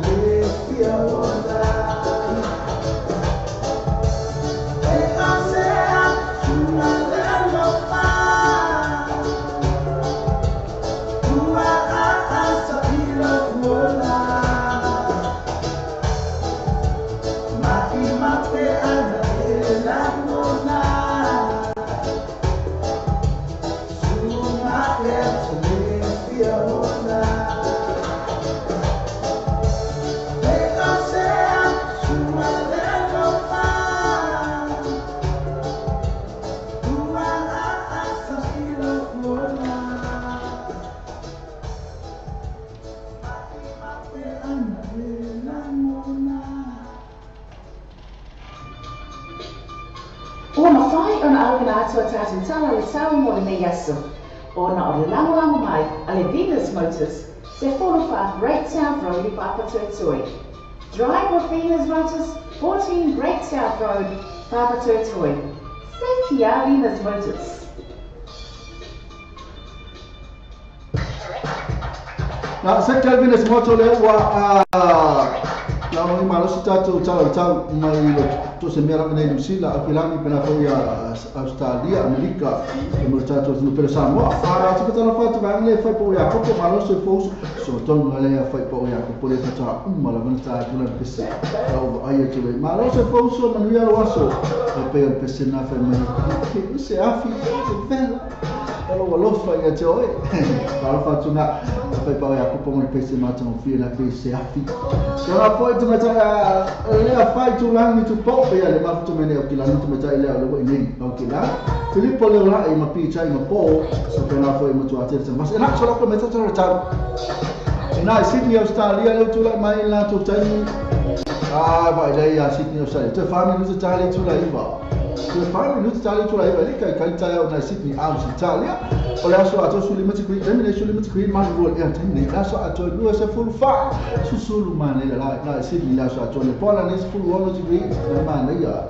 S4: le fia ona. E asea suna le lopa, ua a asa ilo ola. Mai mape ana e langona, suna e le fia ona. E asea suna le lopa, ua a asa ilo ola. Mai mape ana e langona.
S6: Ua mawhai ona auina atu a tātou tala le sao mo lenei aso. Ona o le lagolago mai a le Venus Motors, se 44 Great South Road i Papatoetoe. Drive with Venus Motors, 14 Great South Road, Papatoetoe. Se kia Venus Motors.
S5: Na se Kelvin es moto le ua la no malo si tatou tau tau mai le to se mea lava nei New Zealand apilani pena foi a Australia Amerika e mo tatou no pelo Samoa ara tu patala fatu va le fai po ia kopo malo se fous so ton le ia fai po ia kopo le fata umma la vana ta tula pese la o ai tu le malo se fous so manu ia lo aso e pe pese na fai mai ke se afi se vela alo alofa ia te oe malo fatu na fai po ia kopo mo pese ma tu fi na pe se afi so la foi tu mata le a fai tu langi tu po ia le ma tu mene o ki langi tu mata ile o le nei o ki la Filipo le la i ma pi chai ma po so pe la foi ma tu ate se mas na so la ko meta tu ta na Sydney Australia le tu la mai la tu tai ah vai dai a Sydney Australia tu fa minuto tali tu la iva tu fa minuto tali tu la iva le kai kai tai na Sydney Australia o le aso ato su limit green le su limit green man rol e tenne aso ato lu se full fa su sulu man le la na Sydney la aso ato le pola ne full one degree na man le ya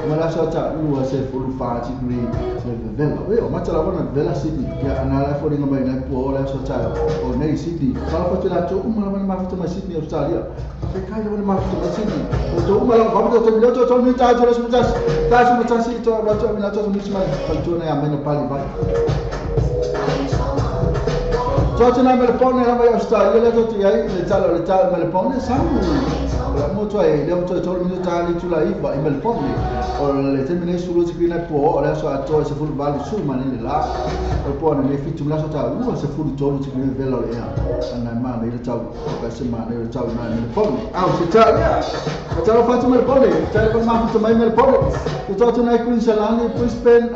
S5: ma la aso ta lu se full fa degree se vela we o matala bona vela Sydney ya ana la fo ringa mai na po la aso ta o nei Sydney fala fa la to uma la ma fa ma Sydney Australia se kai la ma fa ma Sydney o to uma la va to to to to ni ta to so ta ta so ta si to la to la to ni ma fa to na ya mena pali vai. So na Melbourne la vai Australia le to ia le tala Melbourne sa la moto e le moto to minuto tali tu la iva i Melbourne o le termine sulo ti na po o le so ato se full valu su manele la o po na le fitu la so ta u se full to ti ne vela le ana ma le tau o se ma le tau na Melbourne Australia o tau fatu Melbourne tau ma fatu mai Melbourne o tau na Queensland Brisbane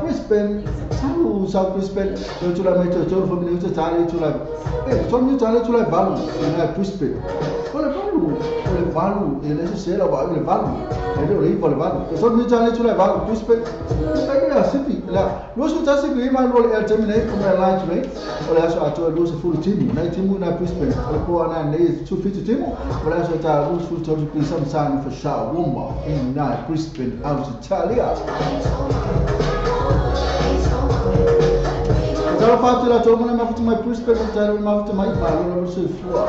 S5: Brisbane tau South Brisbane o tu la metto to fo minuto tali tu la e to minuto tali tu la valu na Brisbane o le valu o le valu e le se la va le valu e le ri le valu o to minuto tali tu la valu Brisbane e la city la lo so ta se qui ma lo el termine come la line rate o le so ato lo se full team na team na Brisbane o po na ne tu fit team o le so ta lo full to qui some sign for sha womba in na Brisbane Australia. Tala fatu la to mana mafutu mai Brisbane tala mafutu mai malo la se fua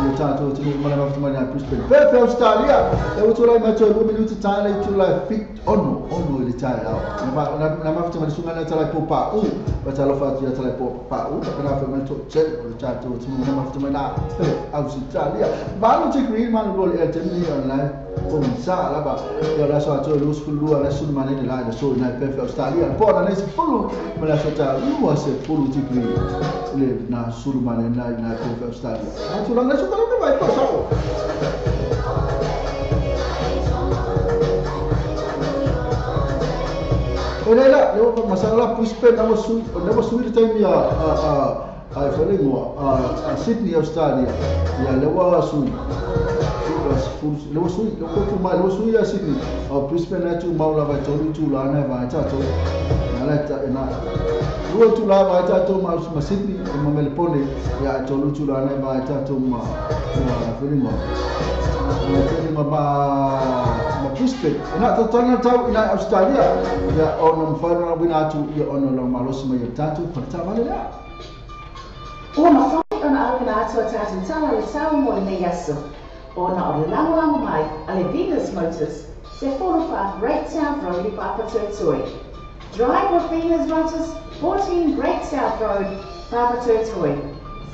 S5: le tato to mana mafutu mai Brisbane Perth Australia e to la ma to minuto tala to la fit ono ono le tala na mafutu mai sunga na tala po pa u ba tala fatu ya tala po pa u na fa ma to che le tato to mana mafutu mai na Perth Australia valo te green man roll el temni online Sa la ba ya la so ato lo skulu la sul manele la so na Perth Australia po na ne full ma la so ta lu se full ti green le na sul manele na Perth Australia ato la so ta vai po sa o le la le masala Brisbane na mo sui time ya a a Sydney Australia ya le wa sui le sui le ko mai le sui ya Sydney o Brisbane na tu maula vai tolu tu la na vai ta to na la ta na lu tu la vai ta to ma ma Sydney ma Melbourne ya tolu tu la na vai ta to ma ma ma ma Brisbane na to tanga tau na Australia ya ono mfano na wina tu ya ono la malosi ma ya tatu pa vale la.
S6: Ua mawhai ona auina atu a tātou tala le sao mo lenei aso. Ona o le lagolago mai a le Venus Motors, 14 Great South Road i Papatoetoe. Drive with Venus Motors, 14 Great South Road, Papatoetoe.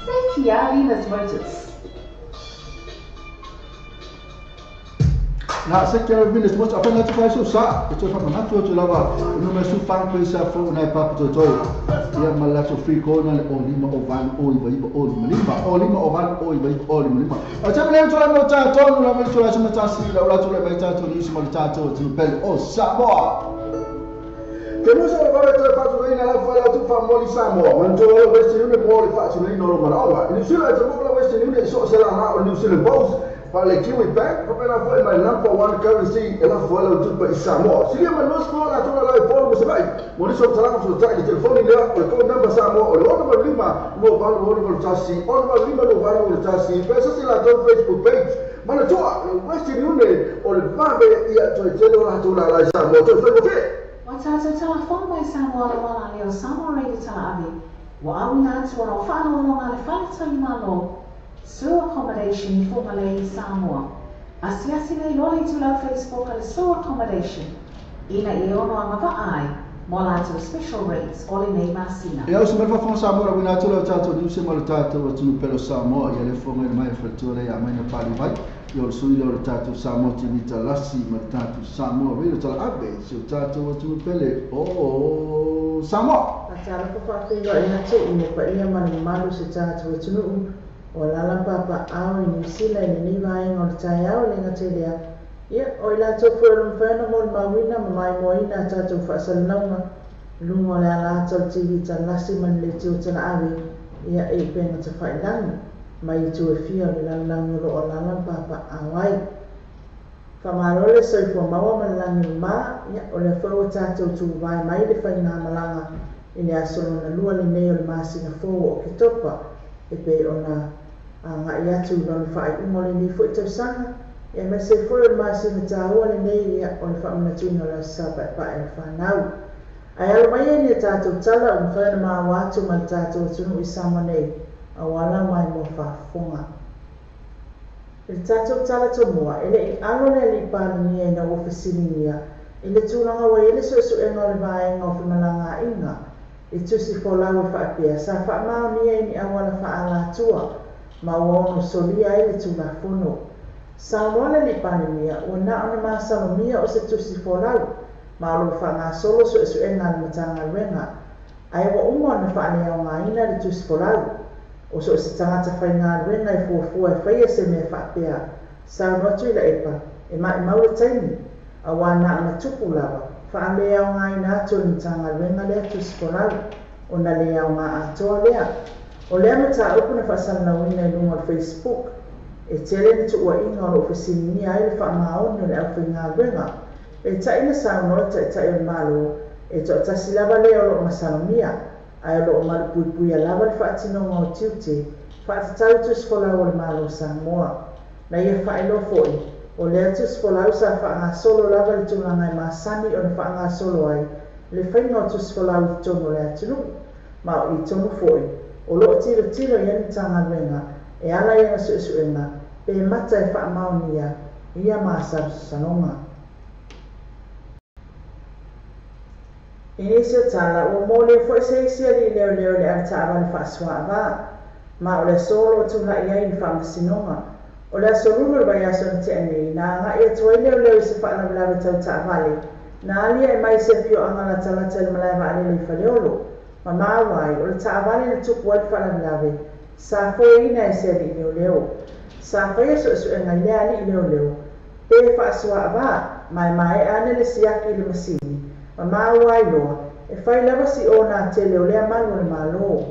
S6: Se kia Venus Motors.
S5: Na se kia Venus Motors, a whanatu whai so sa, e toi whamanatu atu lava, no me su whang koe sa fo nai Papatoetoe. Ia ma lato free call na le o lima o valu o iwa iwa o lima lima, o lima o valu o iwa iwa o lima lima. A te mele tō lai mo tātou, no la mele tō lai suma tāsi, la ula tō lai mai tātou ni usima le tātou tunu pele o Samoa. Ke musa o wawe toi whāturoina la whai atu whamoli Samoa. Manto o Western Union mo le whāturoina o marawa. I New Zealand, te mokla Western Union so se la na o New Zealand Bulls. Pa le Kiwi Bank, pa pena foi mai number one currency e la foi la tupa i Samoa. Siria mai nos ko la tuna la i polo mo se vai. Mo ni so talanga so tai le telefoni lea o le code number Samoa o le ono ma lima no valu ono ma tasi, ono ma lima no valu ono tasi. Pesa se la ton Facebook page. Mana toa Western Union o le vave ia toi tele o la tuna la i Samoa. Toi foi mo fe.
S6: Wa tātou telefoni mai Samoa le wala leo Samoa Radio Talaave. Wa awina atu ona o whaalolonga le whaletali malo. Su Accommodation i Whangalei, Samoa. Asiasi nei loa i tūlau Facebook a le Su Accommodation. Ina i ono anga vaai, mo lātou special rates o le nei masina.
S5: E au se melfa fong Samoa ra wina atu lau tātou niuse ma le tātou atunu pelo Samoa ia le fonga i mai whatua lei a mai na pali vai. Ia o le sui leo le tātou Samoa TV talasi ma le tātou Samoa Radio Talaave se o tātou atunu pele o Samoa.
S9: A tālapa whawhenga i atu i mo paia manu malu se tātou atunuu. O lala papa au i New Zealand i nei vaenga o le taeao le ngatelea. Ia, o i lātou fue o lumwhaena mo le mawina ma mai moina a tātou whaasalanauga. Lunga o le ala ata o le TV talasi ma le tio tala ave. Ia, e upenga ta whailangi. Mai i tue fia o le lalangi o lo o lala papa au ai. Whamarole soifua maua ma le langi mā. Ia, o le fue o tātou tūwai mai le whainga malanga. I le aso lona lua le nei o le masina fō o Oketopa. E pe ona a ngai atu lona whai ungo le nei fo i tausanga. Ia me se foi o le masina tāua le nei ia o le whaamanatuina o le sa paepae o whanau. Ai alo mai e ni tātou tala o mwhaina maa atu ma le tātou atunu i Samoa nei a wala mai mo whaafonga. I le tātou tala tō mua, e le i alo le ali pālangia i na ua whasilingia i le tūlanga wa i le suesuenga o le vaenga o whimalanga inga i tusi folau e whaapea sa whaamaonia i ni awala whaalatua ma ua ono solia ai le tūlafono. Saunoa le li palemia ua na ona masalomia o se tusi folau ma o lo whangasolo suesuenga le matanga ai ua uma ona whaaleaogaina le tusi folau. O so se tangata whaingaluenga i fuafua e whaia se mea whaapea. Saunoa atu i la epa e mai mau le taimi a wā na ana tupu lava whaaleaogaina atu le matanga lea tusi folau o na leaoga atoa lea. O lea mataupu na whaasalanauina i lunga o le Facebook. E tele ni tuua inga o lo whasininia ai le whaamaoni o le au whaingaluenga. E taina saunoa taitai o le malo e toatasi lava lea o loo masalomia. Ai o loo malupuipuia lava le whaatinoga o tiute whaatatau tusi folau o le malo Samoa. Na ia whaeloa foi o lea tusi folau sa whaangasolo lava le tulaga e masani o le whaangasolo ai le whainga o tusi folau i tonu o le atunuu. Ma o i tonu foi o loo tilotilo i ani tangaluega e ala i ana suesuega pe mata e whaamaonia ia masalosaloga. I nisi o tala, ua mōle foi se isi ali leo leo le avetaavale faasuaavā. Ma o le aso o loo tula'i ai le faamasinoga. O le aso lulu le vaiaso na tea nei, na aga'i atu ai leoleo i se faalavelave tautaavale. Na alia e mai se afioaga latalata i le malae vaalele i Faleolo. Ma maua ai, o le taavale na tupu ai le faalavelave, sa foeina e se ali'i leoleo. Sa faia suesuega i lea ali'i leoleo, pe faasuaavā, ma e maea ane le siaki i le masini. Ma maua ai loa, e fai lava si o nā tele o lea malu o le malo.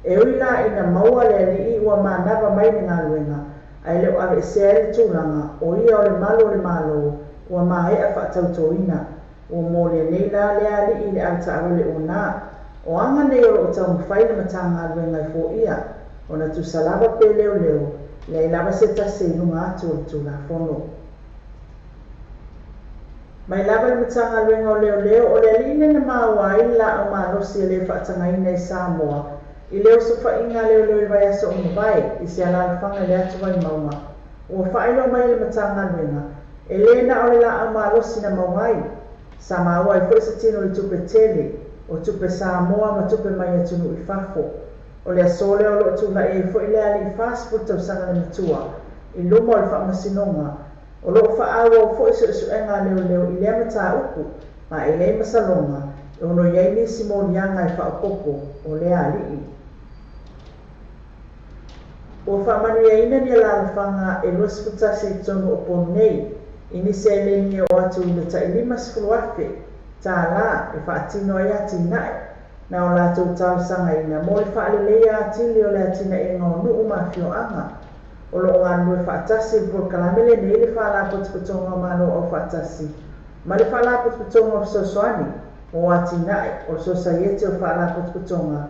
S9: E ui la ina maua le ali'i ua manava mai le galuega, ae le o aveesea ai le tulaga o ia o le malu o le malo ua maea faatautoina. Ua molia nei la lea ali'i i le avetaavale o nā. O aga nei o loo taumafai le matagaluega e foia, ona tusa lava pe leoleo, leai lava se tasi i luga atu o le tulafono. Mai lava le matagaluega o leoleo o le ali'i lena maua ai le laau malosi e lē faatagaina i Samoa i le osofaiga leoleo i le vaiaso o mavae i se alalafaga i le atu vaimauga. Ua faailoa mai e le Matagaluega, e lē na o le laau malosi na maua ai, sa maua ai foi se tino i tupe tele, o tupe Samoa ma tupe mai atunuu i fafo. O le aso lea o loo tulai ai foi le alii 40 tausaga le matua i luma o le Faamasinoga, o loo faaauau foi suesuega a leoleo i lea mataupu, ma e i ai masaloga e ono i ai nisi moliaga e faaopoopo o lea alii. Ua faamanuiaina ni alaalafaga e 21 i totonu o Upolu nei i ni seleni e oo atu i le tai $50,000 tālā e faatino ai atinae na o latou talosagaina mo le faaleleia atili o le atinaega o nuu ma afioaga. O loo galulue faatasi i le polokalame lenei le Faalapotopotoga o Malo Aufaatasi ma le Faalapotopotoga o Fesoasoani mo Atinae o le Sosaiete o Faalapotopotoga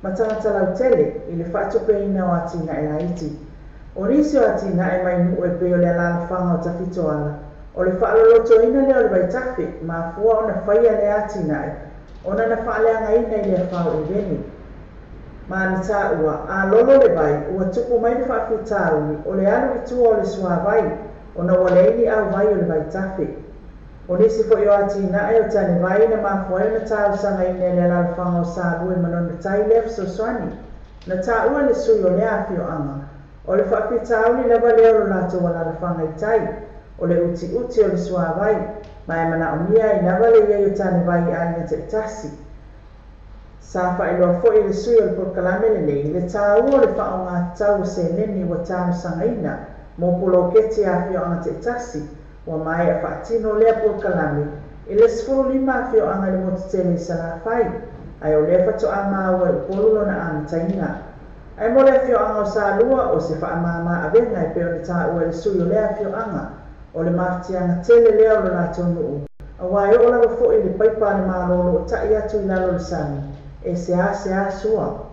S9: ma Tagata Lautele i le faatupeina o atinae laiti. O nisi o atinae mai nuu e pei o le alaalafaga o Tafitoala, o le faalolotoina lea o le vaitafe, mafua ona faia lea atinae ona na faaleagaina i le afa o Eveni. Ma na taua, a lolo le vai, ua tupu mai le faafitauli o le alu i tua o le suavai ona ua leai ni auvai o le vaitafe. O nisi foi o atinae o tanevai na mafua ai ona talosagaina e le alaalafaga o Salue ma Manono-tai lea fesoasoani. Na taua e le sui o lea afioaga, o le faafitauli lava lea o lo latou alaalafaga i tai, o le utiuti o le suavai, ma e manaomia ai lava le i ai o tanevai i aiga taitasi. Sa faailoa foi e le sui o le polokalame lenei le taua o le faaaoga tatau o seleni ua talosagaina mo poloketi a afioaga taitasi. Ua maea faatino lea polokalame i le 15 afioaga i le motu tele i Salafai, ae o lea faatoa maua i Upolu lona amataina. Ae mo le afioaga o Salua, o se faamama avega e pei ona taua e le sui o lea afioaga, o le mafatiaga tele lea o lo latou nuu, auā e oo lava foi i le paipa a le Malo o loo ta'i atu i lalo o le sami, e seāseā sua.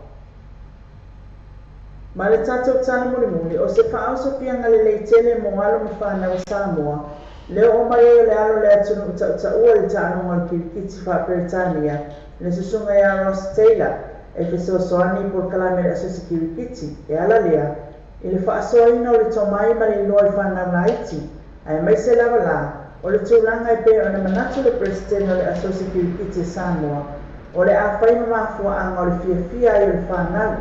S9: Ma le tatou tala mulimuli, o se faaosofiaga lelei tele mo alo ma fanau a Samoa, le oo mai ai o le alo o le atunuu tautaua i le taaloga o le kirikiti faa-Peretania, le susuga ia Ross Taylor, e fesoasoani i polokalame a le Asosi Kirikiti, e ala lea i le faasoaina o le tomai ma le iloa i fanau laiti, aemaise lava la o le tulaga e pei ona manatu le Peresetene o le Asosi Kirikiti a Samoa, o le a fai ma mafuaaga o le fiafia ai o le fanau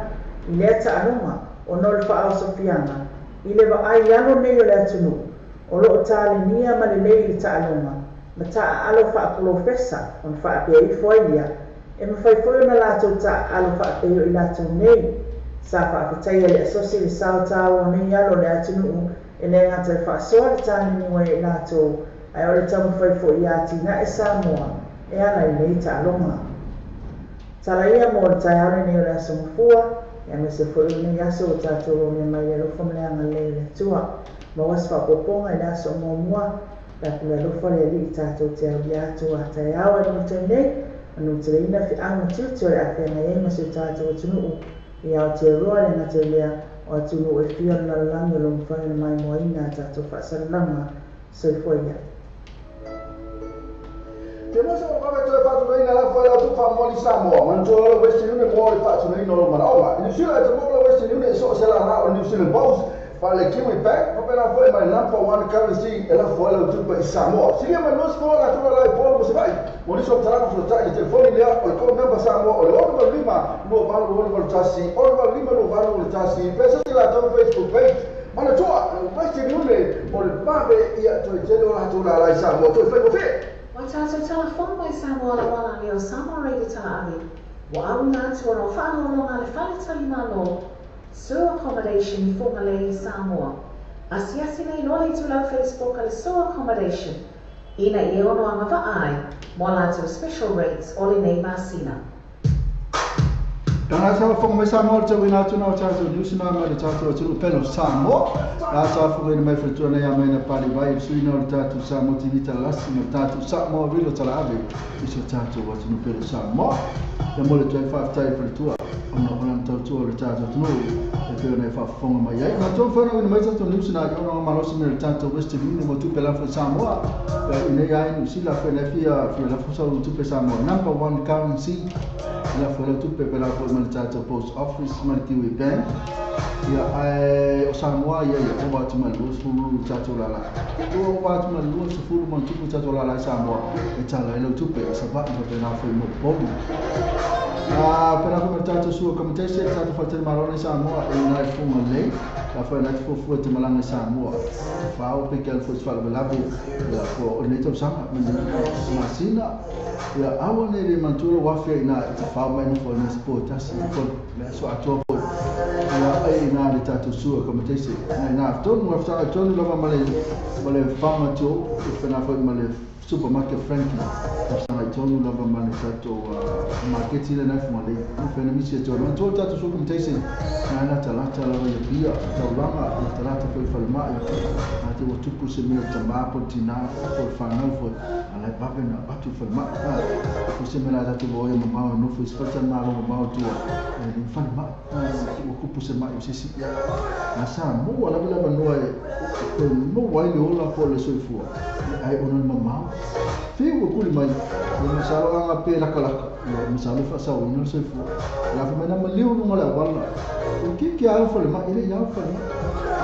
S9: i lea taaloga ona o le faaosofiaga i le vaai alo nei o le atunuu o loo talenia ma lelei i le taaloga ma taaalo faapolofesa ona faapea ifo ai ia e mafai foi ona latou taaalo faapei o i latou nei. Sa faafetaia le Asosi le sao taua o nei alo o le atunuu e le gata e faasoa le taleniu ai e i latou, ae o le taumafai foi ia atinae Samoa e ala i nei taaloga. Tala ia mo le taeao lenei o le Aso Gafua, aemaise foi o lenei aso ua tatou lomea mai i le alofa ma le agalelei o le Atua. Maua se faaopoopoga i le aso o muamua, pe a pule alofa le Alii tatou te aulia atu a taeao ai mo le taimi nei, manuteleina feau ma tiute o le a feagai ai ma si o tatou atunuu i Aotearoa, e le gata i lea o atunuu e fia o le lalolagi o lo o mafai ona maimoaina a tatou faasalalauga. Soifua ia.
S5: Te moso o vave toe faatunaina lafo e lau faamoli Samoa, manatua loa le Western Union mo le faatunaina o lou manaoga. I New Zealand e te maua le Western Union i so o se lala o le New Zealand Post, fa le Kiwi Bank, faapena foi ma le Number One Currency e lafo ai lau tupe i Samoa. Silia mai 20 latou lala i Upolu ma Savaii. Mo nisi o matalaga fesootai i le telefoni lea o le code number Samoa o le 685 28 681 685 28 61 pe search latou Facebook page. Manatua, le Western Union o le vave ia toe tele o latou lala i Samoa toe faigofie.
S6: Ua tatou talafono mai Samoa lauala lea o Samoa Radio Tala Ave, ua auina atu ona o faaaloaloga a le Fale Talimalo, Sur Accommodation i Fugalei, Samoa. Asiasi nei loa le itulau Facebook a le Sur Accommodation ina ia ono agavaa ai mo a latou special rates o lenei masina.
S5: Tana sa fonga mai Samoa le tauina atu na o tatou news na mai le tatou atunuu pele o Samoa. La sa fonga ina mai faletua nei a mai na pali vai le suina o le tatou Samoa TV Talalasi ma le tatou Samoa Radio Talaave i so tatou atunuu pele o Samoa. Ia mo le toe faafetai i faletua Ona o lana tautua o le tatou atunuu e pei ona e faafofoga mai ai. Matou fana ina mai tatou news na i ona malosi me le tatou Western Union mo tupe lafo i Samoa. I nei ai New Zealand foi na fia lafo sau tupe Samoa number one currency. Lafo lau tupe pe lafo ma le tatou post office ma le Kiwi Bank. Ia ai o Samoa ia ia o atu ma le 20 tatou lala. O atu ma le 20 ma tupe tatou lala i Samoa. E tala i lau tupe i Savaii ma pe lafo i mo Upolu. Pela foi tatou sua accommodation tatou faatele malo i Samoa e nai funga lei la foi nai fuafua te malanga i Samoa fao pe ke al foi faalavelave ia po o lenei tausaga ma masina ia aua nei le manatua lou afe ai ina e tafao mai nofo ai na se po tasi po le aso atoa foi ia ai ina le tatou sua accommodation na ina tonu aftaga tonu lava ma le whamato e whena foi ma le supermarket Frankie tafsaga i tonu lava ma le tatou maketi le nai fugalei whena misi e tonu matua le tatou sua accommodation na latalata lava ia pia taulaga latalata foi falemai a te ua tupu se mea tamā po le tinā po le whanau foi a lai vave na atu falemai o se mea la tatou voia mamao e nofo i se faletali malo mamao tua e le falemai ua kupu se mai o sesi ia a Samoa lava le avanoa e maua ai le ola po le soifua ai ona le mamao fiu ua kuli mai ia masalo aga pe lakalaka ia masalo faasauina le soifua la fa mai na maliu luga le auala o kiki au falemai e le i au falemai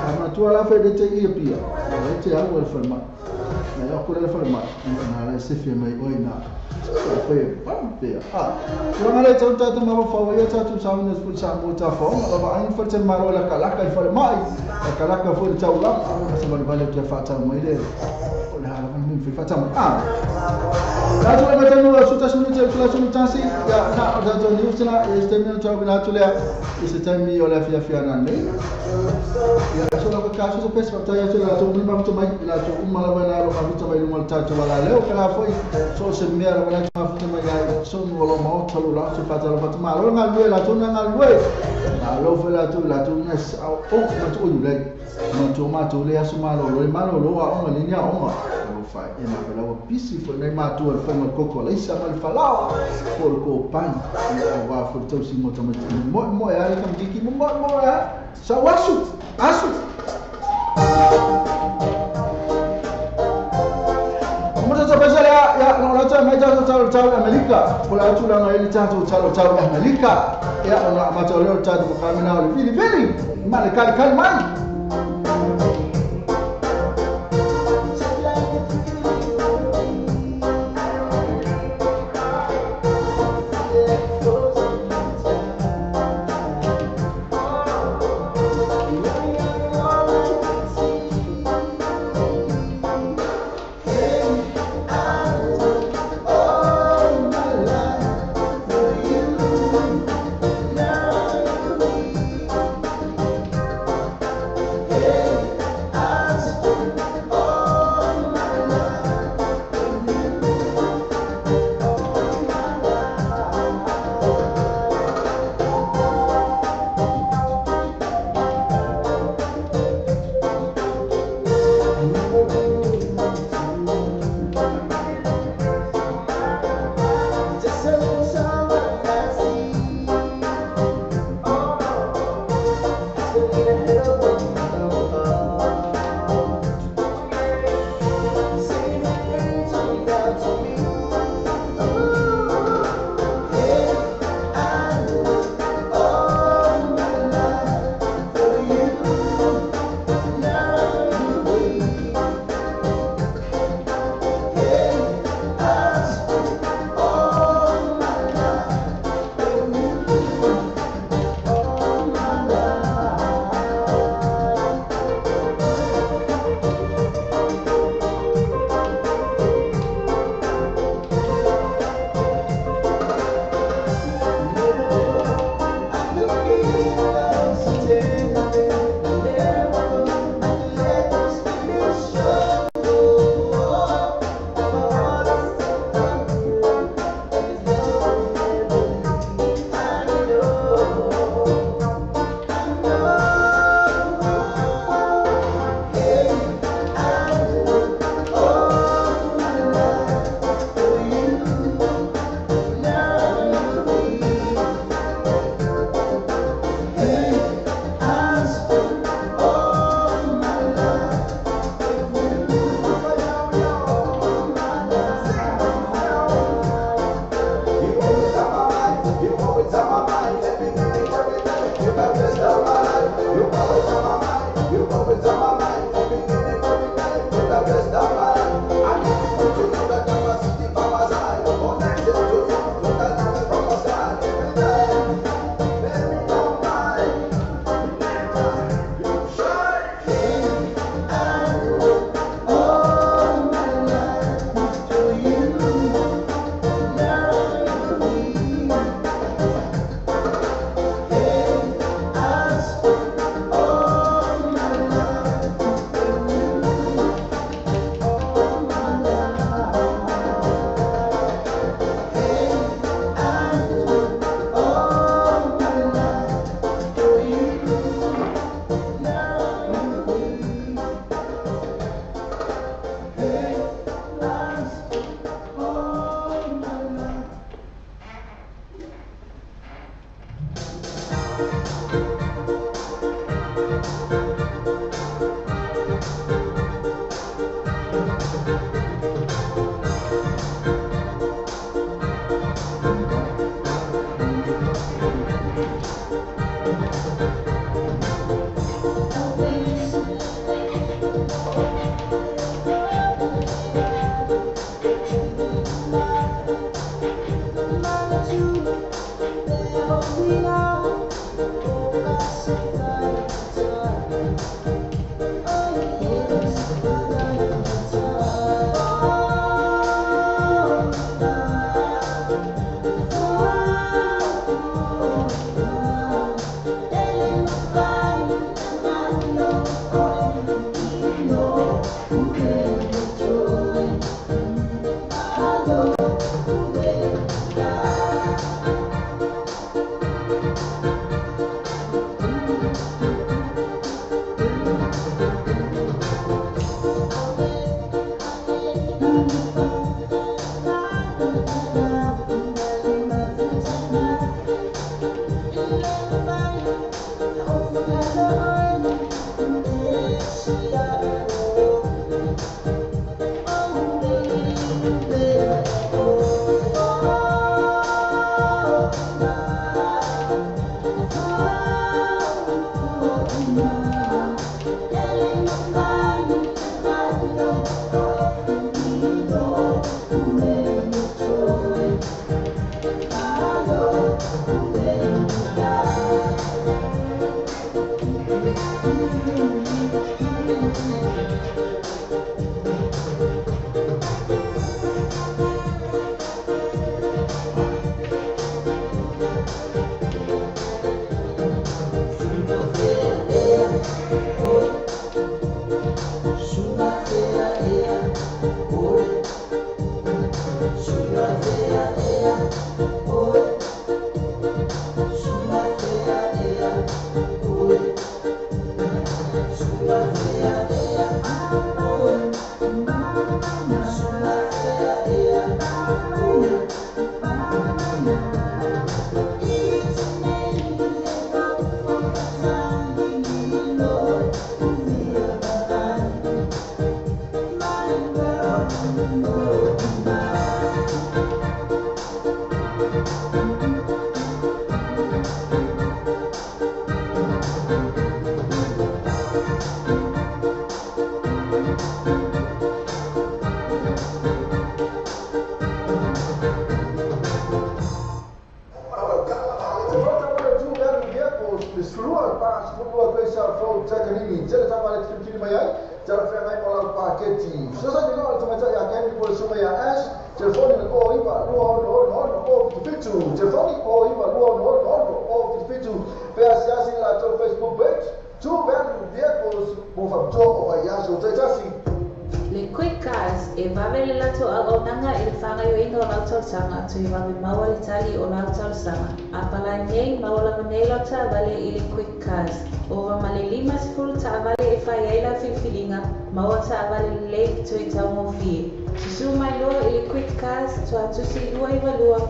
S5: a matua la fa e le te ia pia e te au le falemai na ia kula le falemai na la se fia mai oi na foi pam pea tulaga le tau tatou mafaufau ia tatou sauina foi Samoa tafaoga lava ai faletali malo e lakalaka i falemai lakalaka foi le taulaga sa valevale atu e faatau mai le o le halava le mea faatau mai tatou le matanu suta minute tula sulu tasi ia na o tatou news na e se taimi na tau atu lea i se taimi o le afiafi ana nei ia so la ka so pesa fatai atu le latou uma mafuta mai latou uma lava na alo mafuta mai luga o le tatou alaleo pela foi so se mea lava latou mafuta mai ai so no lo maota lo latou faatalofa atu malo le galulue latou na galulue malo foi latou latou na o matou iulai matou matou le aso malolo e malolo aoga leni aoga fai e na pela ua pisi foi nai matua le faiga le koko alaisa ma le falaoa po le kopai auā foi le tausiga o tamaiti moemoe a le tamatiki mo moemoe a sau asu asu Mata pesa lea ia no la ta mai ta ta ta Amerika po la tulaga e le tatou talo tau Amerika ia ona mata o leo tatou kamena o le vili vili ma le kali kali mai.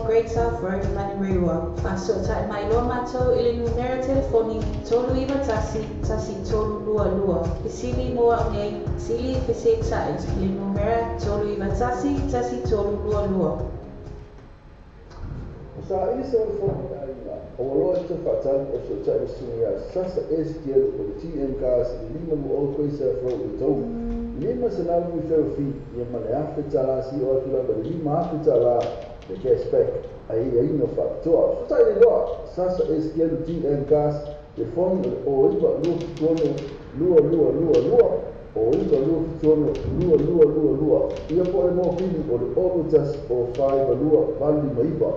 S7: Great South Road, Manurewa. Fasotai mai loa matou i le numera telefoni 391 1322. Fesili mo au nei, sili fesetai le numera 391 1322.
S5: Sa ili se fo o loa te whaatali o so tai sunga sasa SDL o TM Cars lima mo o koisa fo o tau lima sanalu feofi ia male afe tala si o atula ba lima afe tala le cashback ai ai no factor so tai le loa sasa SDL TM Cars le phone o iwa lu tono lua lua lua lua o iwa lu tono lua lua lua lua ia po le mo fili o le olo tas o 5 lua vali maiba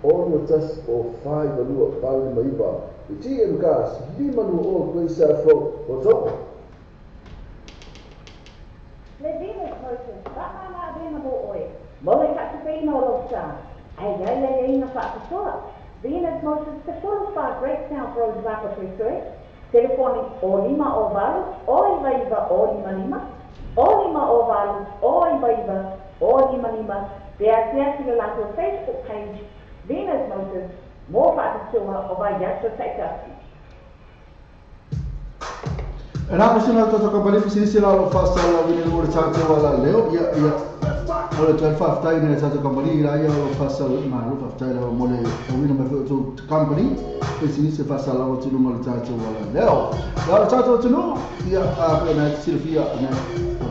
S5: olo tas o 5 lua vali maiba i TM Cars lima lu o koisa fo o tau.
S3: Le Venus Motors, whaamana avena mo oe. Mo le whaatupēina o lau sa. Ai ai ai ai na whaapitoa. Venus Motors, te 45 Great South Road, Whakatuetue. Telefoni o lima o valu, o iwa iwa o lima lima, o lima o valu, o iwa iwa, o lima lima. Te asiasi le latou Facebook page, Venus Motors, mo whaapitoa o vai aso taitasi.
S5: E na kusina toto kompani pisinisi la lo fasa la vini mo le tātou ala leo ia ia o le 12 tai ne tātou kompani la ia lo fasa ma lo faftai la mo le wina ma fo to company pisinisi fasa la o tulu mo le tātou ala leo la le tātou tulu ia a na silfia na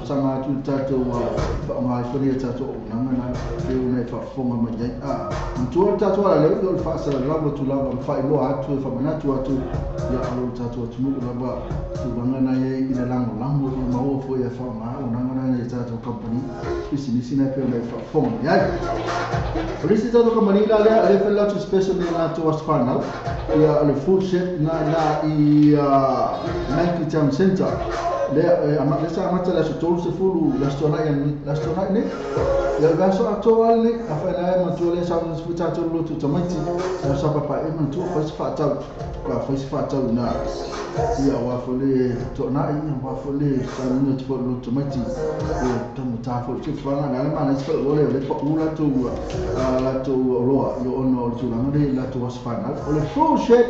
S5: sanga tu tātou fa ma fo ne tātou na na e una fa fonga ma ia a tu tātou ala leo lo fasa la lo tu la fa lo atu fa mana tu atu ia lo tātou tulu la ba tulaga na ia i le lagolago ia maua foi e faaaoga auaunaga na ia tatou company pisinisi na e pei ona e faafofoga mai ai. O le isi tatou company la lea lea fai latou special nei latou aso fanau ia o le food set na i Nike Town Centre lea lea sa amata le aso 30 le aso tuanai nei ia le vaiaso atoa ale nei afai e matua lea sa tatou lotu tamaiti sa papae matua fai se faatau ka fai se faatau na ia wa fo le to'ana'i ia wa fo le sanuga te fo lotu tamaiti ia tagatā foi se tulaga na le mana se fa'aloa lea o le pa'u latou latou oloa ia ona o le tulaga lea i latou aso fanau o le full shed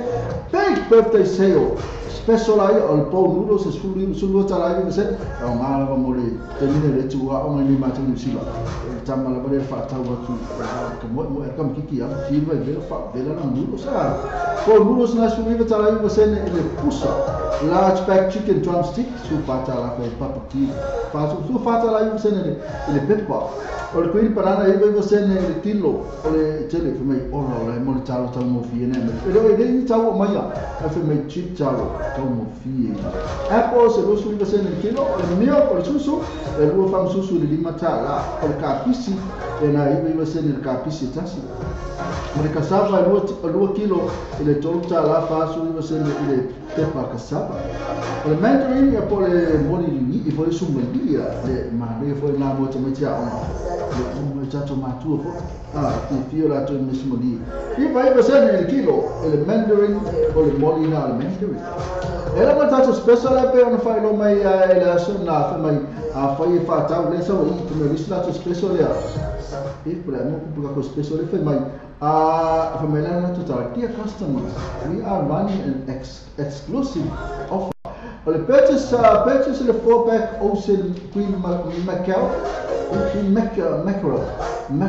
S5: big birthday sale special ai o le bowl noodles e 12.9% aoga lava mo le taimi le tuuaʻoga i nei matou Niu Sila e tama lava lea faatau atu ka moemoe kamikiki a fila i vela faavela la noodles a bowl noodles na 19.9% i le pusa large pack chicken drumstick supatala fai papaki Fa su fa tala i sene le pepa. O le queen banana i vai sene le kilo o le tele fa mai ora ora mo le talo tau mo fie ne. E le le ni tau mai a fa mai chip talo tau mo fie. Apple se lo su i sene le kilo o le mio o le susu e lua fam susu le lima tala o le kapisi e na i vai sene le kapisi tasi. O le cassava e lua kilo e le tolu tala fa su i sene le pepa cassava. O le mandarin e po le moli ni i foi sumalia le ma le foi na mo te mai ona le mo tato matua fo ah ti fio la to mismoli i vai sene le kilo e le mandarin o le moli na le mandarin. Ela ma tato special e pe ona fai lo mai e le aso na fa mai a fai fa tau le so i te me visla to special le e por mo ku ko special e fai mai a fa mai la to tala dear customers, we are running an exclusive offer. O le purchase le 4-pack Ocean Queen Mackerel Queen Mackerel na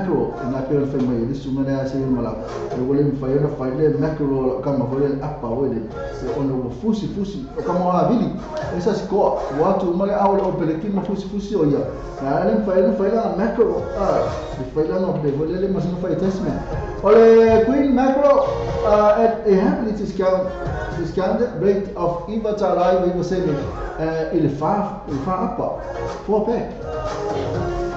S5: pe fai mai le sumana se mala e wole fai na fai le mackerel kama fai le apa wole se ono fusi fusi kama a vili esa score watu male aule o pele ki ma fusi fusi o ia na le fai la mackerel le fai la no le wole le mas no fai testament o le Queen Mackerel at a happily discount rate of iva talai we sene ile fa apa 4-pack.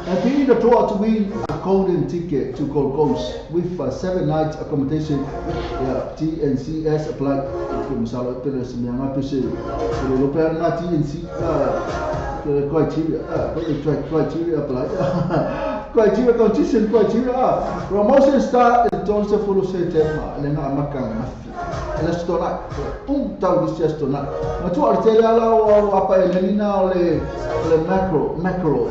S5: And be the draw to win a golden ticket to Gold Coast with 7 nights accommodation. Yeah, TNCS applied. Misalo pele simianga pese lo pe na TNC criteria criteria applied. Criteria condition criteria promotion start in Donse Fulu September le na makanga mafi. Le stona tau di stona. Ma tu artele ala o apa elena o le mackerel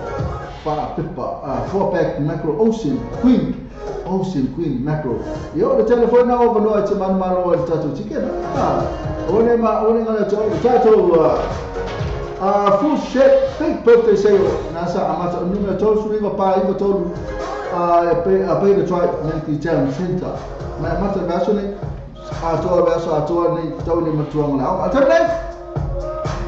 S5: fa pepa 4-pack mackerel Ocean Queen mackerel. Yo le telephone na o no te man maro o tatu chicken. O ne ma o ne ngala to tatu full shape big birthday sale nasa amata numero tolu sui pa i tolu a pay the tribe Nanti Town Center. Ma amata verso ne atoa verso atoa ni tau ni matuanga la. Atane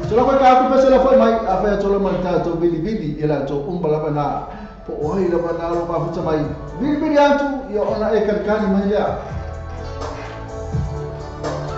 S5: Tolo ka ku pese la foi mai a fa tolo mai ta to bili bili ila to umbala bana po oi la bana lo ma futa mai bili bili atu yo ona e kan mai ya.
S1: Thank you.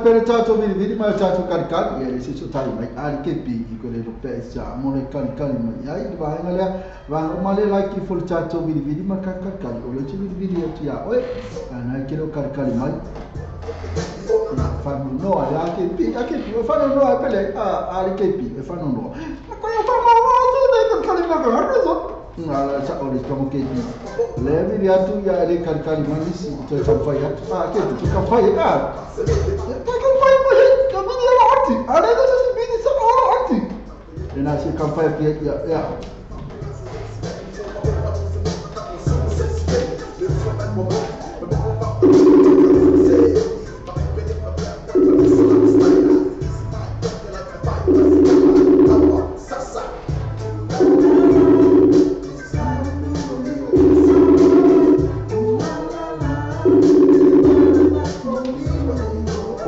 S5: Pere tātou viri mai tātou karikari, ia le se tari mai ari ke pi i ko le rope sa mo le karikari mai ai le vaenga lea vaenga o male like fo le tātou viri mai karikari o le te viri atu ia oe ana ke lo karikari mai whanonoa ia ke pi a ke pi o whanonoa pele a ari ke pi e whanonoa ko ia whanonoa se le karikari mai ka harso ngā sa o le tomo ke pi le viri atu ia le karikari mai nisi te tauwhai atu a ke pi ka whai a And I say, come 5 yeah, yeah.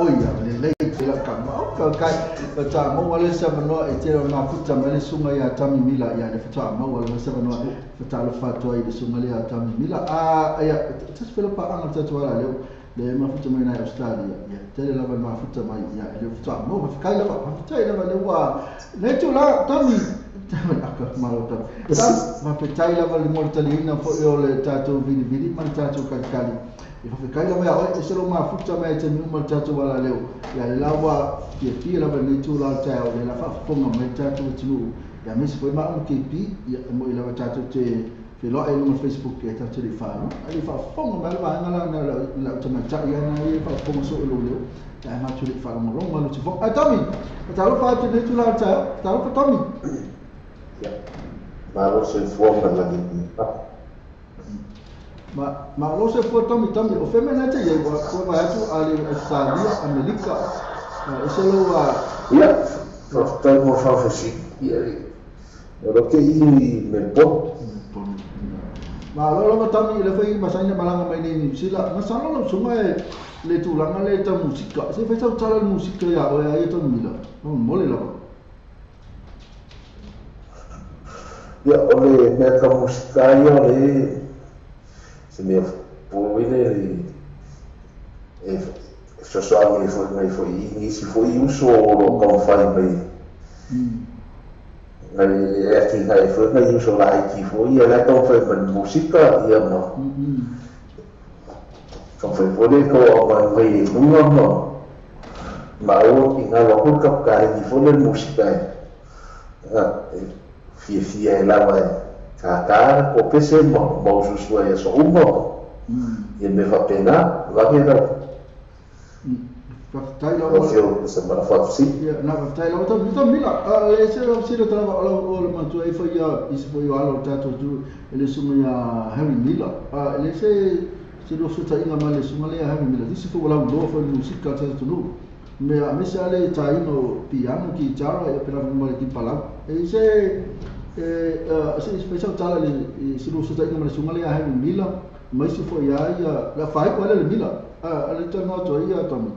S5: Oh yeah, ta mo wale sa manoa e te o mafuta mai le sunga ia Tami Mila ia le fata mo wale sa manoa fata lo fatua i le sunga le ia Tami Mila a ia te felo pa anga te tuala le le mafuta mai na Australia ia te le lava mafuta mai ia le fata mo kai lava mafuta lava le wa le tu la Tami Tami aka malo Tami ma petai lava le mo tali na fo o le tatou vili vili ma tatou kali e whawhekai lava ia oe, e se lo mafuta mai te miuma tātou wala leo. Ia le lawa fia fia lava nei tū lao tae o le la whaafonga mai tātou tinu. Ia mesi foi maa umu KP, ia mo i lava tātou te wheloa e lunga Facebook e tātou le whaano. A le whaafonga mai lava anga la na la utamatai ana e whaafonga so o leo. Ia e mātou le whaaronga ronga lo te whong. Ai Tami, a tālo whaatu nei tū lao tae, tālo wha Tami.
S10: Ia, malo se fuama lagi.
S5: Ma lo se fue Tami Tami o feme na te ia ko vai atu ali Australia Amerika e se lo a
S10: ia fa mo fa fa ia lo ke i me po
S5: ma lo lo Tami le foi masaina malanga mai nei New Zealand ma sa lo suma le tulanga le ta musika se fa sa tala musika ia o ia Tami Mila no mole la
S10: ia o le me ka musika ia le se mea pōile e fesoasoani foi mai foi i nisi foi uso o lo taumafai mai nai e ati nai foi nai uso laiti foi ia le taumafai mai le musika ia ma Ka fai fole ko o mai mai lunga ma ma o ki ngā wako ka kare ni fole musika e fia fia e lawa e ka ka ko pese ma ma ususua e so uma e me whapena wake rau.
S5: Whakatai lawa.
S10: O whio sa mana whatusi.
S5: Ia, nā whakatai lawa. Tau mila, e se rau sira tala o le matua e whai ia i se foi o alo o tātou tu e le sunga ia Harry Miller. E le se rua whutainga mai le sunga lea Harry Miller. Disi fo lau loa fo le musika tātou nu. Me a mese ale tāina o piano ki tara e pera mai ki palau. E se se special tala le se rua whutainga mai le sunga lea Harry Miller. Mai se fo ia ia la whai ko ale le Miller. Ale tano atoa ia Tommy.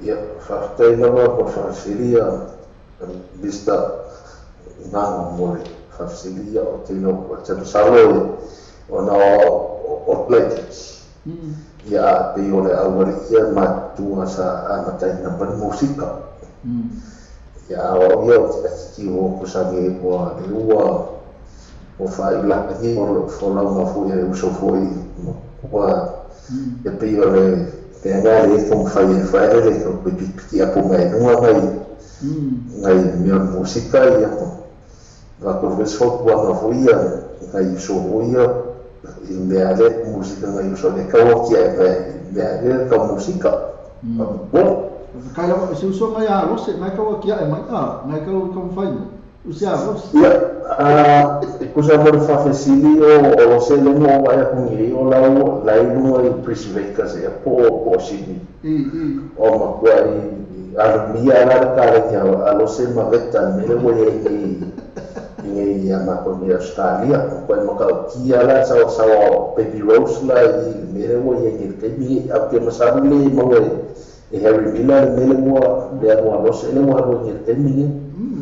S10: Ia, whakatai lava ko whawhiria Mr. Nganga Mori. Whawhiria o tēnā o te masalo o nā o Blackets. Ia a te o le awari ia mātua sa amatai na mani musika. Ia a o ia o te atiti o kusange o le ua o whailaki o wholaunga fo ia uso fo i ua e pei o le te anga le e kong whai e whaere le ko pe piki apo mai nunga ngai ngai mea musika ia ko wa ko wes fo kua nga fo ia ngai uso fo ia i mea le musika ngai uso le kaua kia e mea le ka musika. Bo
S5: Kai lava se uso mai a lose mai kaua kia e mai a ngai kau kau whai usi a lose.
S10: Ia kusa mo le whawhesili o lose le mo waia kungi o lau lai nunga i Brisbane kasi e po o Sydney. O makua i alumia la le kare kia a lose ma veta mele wo ye i ia mako ni Australia. Ko e makau kia la sa o Baby Rose la i mele wo ye i te mi au ke masalu le mo e Harry Miller mele wo le anu a lose le wo anu i te mi.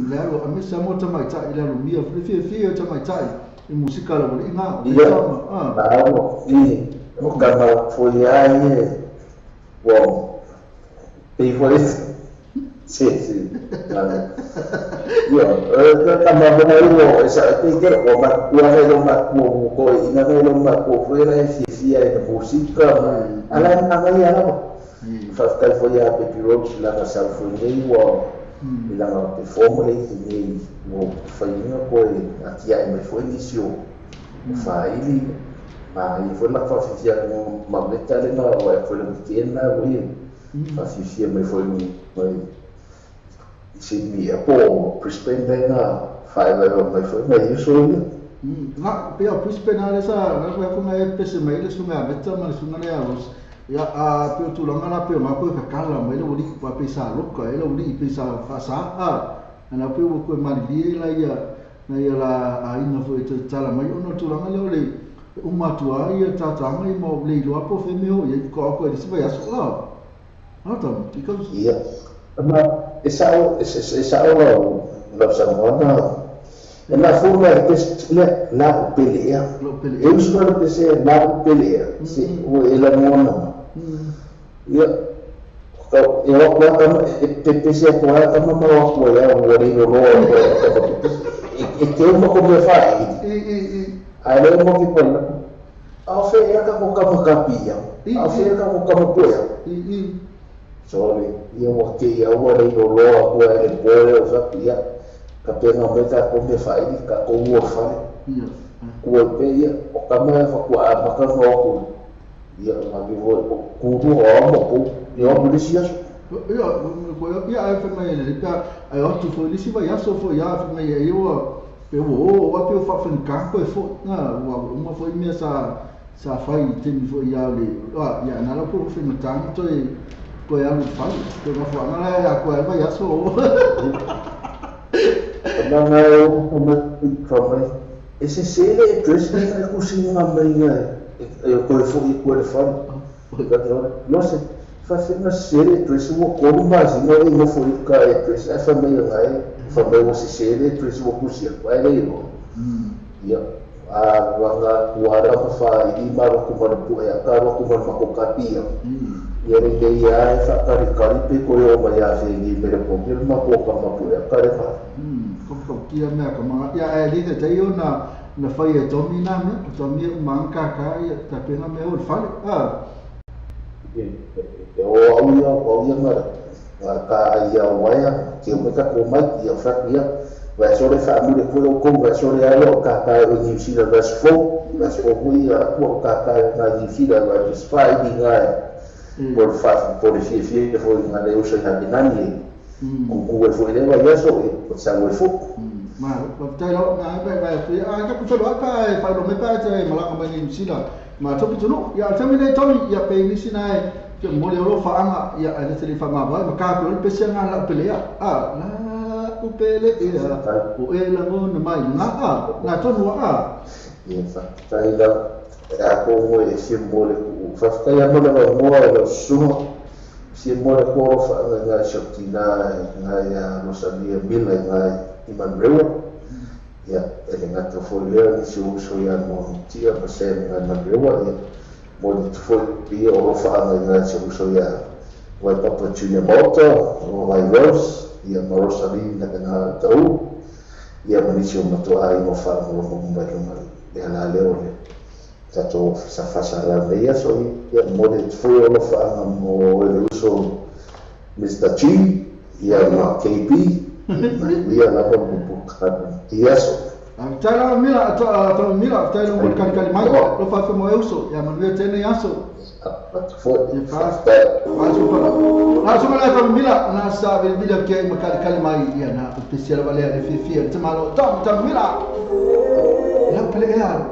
S5: Le alo a mesa mo tamaitai le alo mia fia fia tamaitai i musika la wale inga
S10: ia alo i o kama foi ai o pei foi si si ia kama mo o esa te ke o ma kua le ma kua ko ina le ma kua foi la fia fia e musika ala na ngai ala fa foi a Baby Rose la sa foi nei o i langa performa le i nei o whainga koe a tia e mai foi nisi o whaili ma i foi la whawhiwhia ma meta le nga o e foi le weekend na o i whawhiwhia mai foi mai Sydney e po Brisbane le nga whaewaewa mai foi mai uso ia.
S5: Nga pia Brisbane ale sa nga koe ako ngai pese mai le sunga a meta ma le sunga le aros. Ia a peo tūlanga la peo ngā koe kakala mai le uri pa pe sa loka e le uri pe sa whasa a ana peo koe marilie la ia na ia la a ina fo e te tala mai ono tūlanga le ole umatua ia tātanga i mau le iloa po whemeo ia ko ako e risi vai aso la ata because
S10: ia ma e sao lau Samoana e na fuma e pese le la pele ia e uso le pese la pele ia se o e la mona. Ia e o kua kama e pepese a kua kama maua kua ia o rei o loa e te uma ko mea whae a le mo ki koe a whe ea ka ko kama kapi ia a whe ea ka ko kama koe sorry ia wa ke ia ua rei o loa kua e le pore o whapi ia ka pena me ka ko mea whae ka ko ua whare kua pe ia o kama e whakua a maka noa kua ia ngā voi kuru o amo ko ia o lisi aso
S5: ia ia ai fa mai le pa ai o tu fo lisi vai aso fo ia fa mai e o pe o o pe o fa fa ka ko fo na o uma foi minha sa sa fai te mi fo ia le ia na la ko fe no tanto e ko ia no fa ko no fa na la ko vai aso
S10: na na o ma fa mai ese sele dress na kusinga mai e koe fo i koe le whare. No se, whawhina sere dress o koru mazinga e nofo i ka e dress e whamei ngai, whamei o se sere dress o kusia koe le iro. Ia, a wanga kuara ma wha i maro kumana pue a ka ro kumana mako kapia. Ia re nei a e whakari kari pe koe o mai a whengi mere po mire mako ka mapu e a kare wha.
S5: Kom kia mea ka manga. Ia e lite te iona na fai e Tommy nā mea, o Tommy e umanga kākā ia tapenga mea o le fale.
S10: E o au ia, o au ia ngā kā ia o waia, ke o meka ko mai, ia whak ia, vai sore whaamure koe o kou, vai sore ai o kākā o New Zealand verse 4, verse 4 hui a kua o kākā ngā New Zealand vai verse 5 i ngā po le fie fie fo i ngā leo soi hapenani e kuku e fo i lewa ia so e o tau e fo.
S5: Ma, waftai lau, ngā vai vai fo, a ka puwhelo aka e whailo mepa e te malanga mai New Zealand. Ma topi tunu, ia tami nei Tommy, ia pe nisi nai, kia mole oro whaanga, ia a te le whamawai, ma kā koe pese ngā lau pele ia, a, la upele ia, o e langona mai, ngā a, ngā tonu a.
S10: Ia whaktai lau, e a kō moe e sia mole ku, whaktai anō le wai moa e lau sunga, sia mole kō oro whaanga ngā Shoktina, ngā ia Rosalia Mila, ngā Iman Rewa, ia, e le ngata foi lea nisi o uso ia mo tia, ma se ngā Iman Rewa, ia, mo le tufoi pia o whaanga ngā se uso ia Waipapa Junior Malta, o Vai Rose, ia ma Rosalie na ngā tau, ia ma nisi o matua ai mo whaanga o mo mai lunga le ala leo le tato sa fasa la ia so ia mo le tufoi o whaanga mo le uso Mr. G, ia ma KP, ia la mo buka ia so.
S5: Tai la mila to mila tai lo kali kali mai lo fa fa mo uso ia manuia tene aso. Na so mala fa mila na sa vile vile ke ma kali kali mai ia na especial vale le fi fi te malo tom tom mila. La pele ia.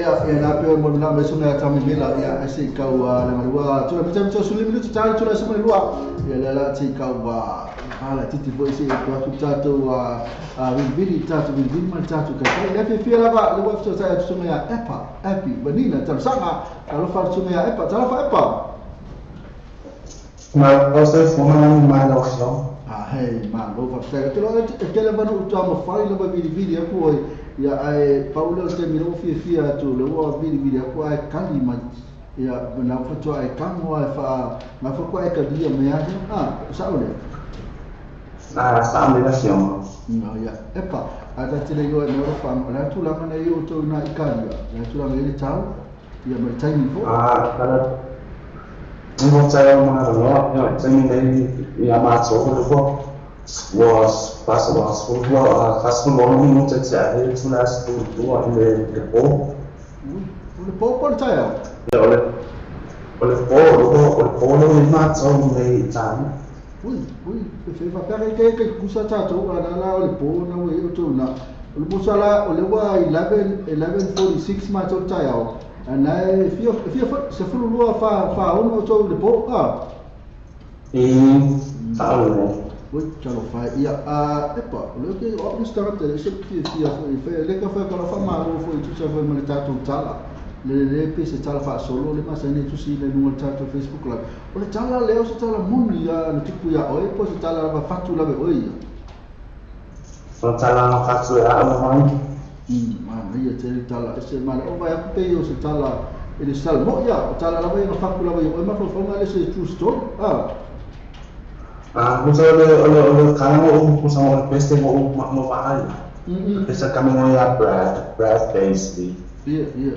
S5: Ia ia na pe mo na me sunga ta mi mela ia ese kau la malua tu la mita mita suli minutu tali tu la suma lua ia la la ti kau ala titi foi se ko atu tatou a vili tatou vili ma tatou ka le fi fi la va le wa fi ta sunga ya epa epi vanina talosaga talofa sunga ya epa talofa epa
S10: Ma o se fuma ma la option.
S5: Ah hey ma lo fa te te lo te le vanu tu ma fai le vili vili aku ia ai Paulo te mi lo fi fi atu le wa vili vili aku ai kali ma ia na fa tu ai kango ai fa na fa ko ai ka dia me ai ah sa ole
S10: Ah sa me la fion.
S5: No ia epa ata te le yo no fa la tu la mana yo to na ikalia la tu la le tau ia ma taimi fo
S10: Ah kala Não sei uma não, eu tenho nem ia mais ou eu was was was was no não sei se é isso nas tu le le po
S5: le po por tayo
S10: le le po le po no me so me tan
S5: ui ui fe fa per que kusa tato ana la le po na we to na le musala le wa 11:46 ma to tayo ana fia fia se fulu lua fa fa ono to le po a
S10: e sa le
S5: oi talo fa ia a epa le ke o ni start le se fia fia fe le ka fa ka fa ma lo fo tu sa fa ma le tato tala le le pe se tala fa solo le ma sa ne tu si le no tato Facebook la o le tala le o se tala moni ia le tupu ia oi po se tala va fatu la be oi
S10: so tala fatu ia o mai
S5: ma ia te tala se ma o vai pe o se tala ele sal mo ia tala la vai no fa la vai o ma fo fo le se true story ah
S10: ah no le le kana o o sa o peste mo mo vai peste caminho ia Brad Paisley
S5: ia ia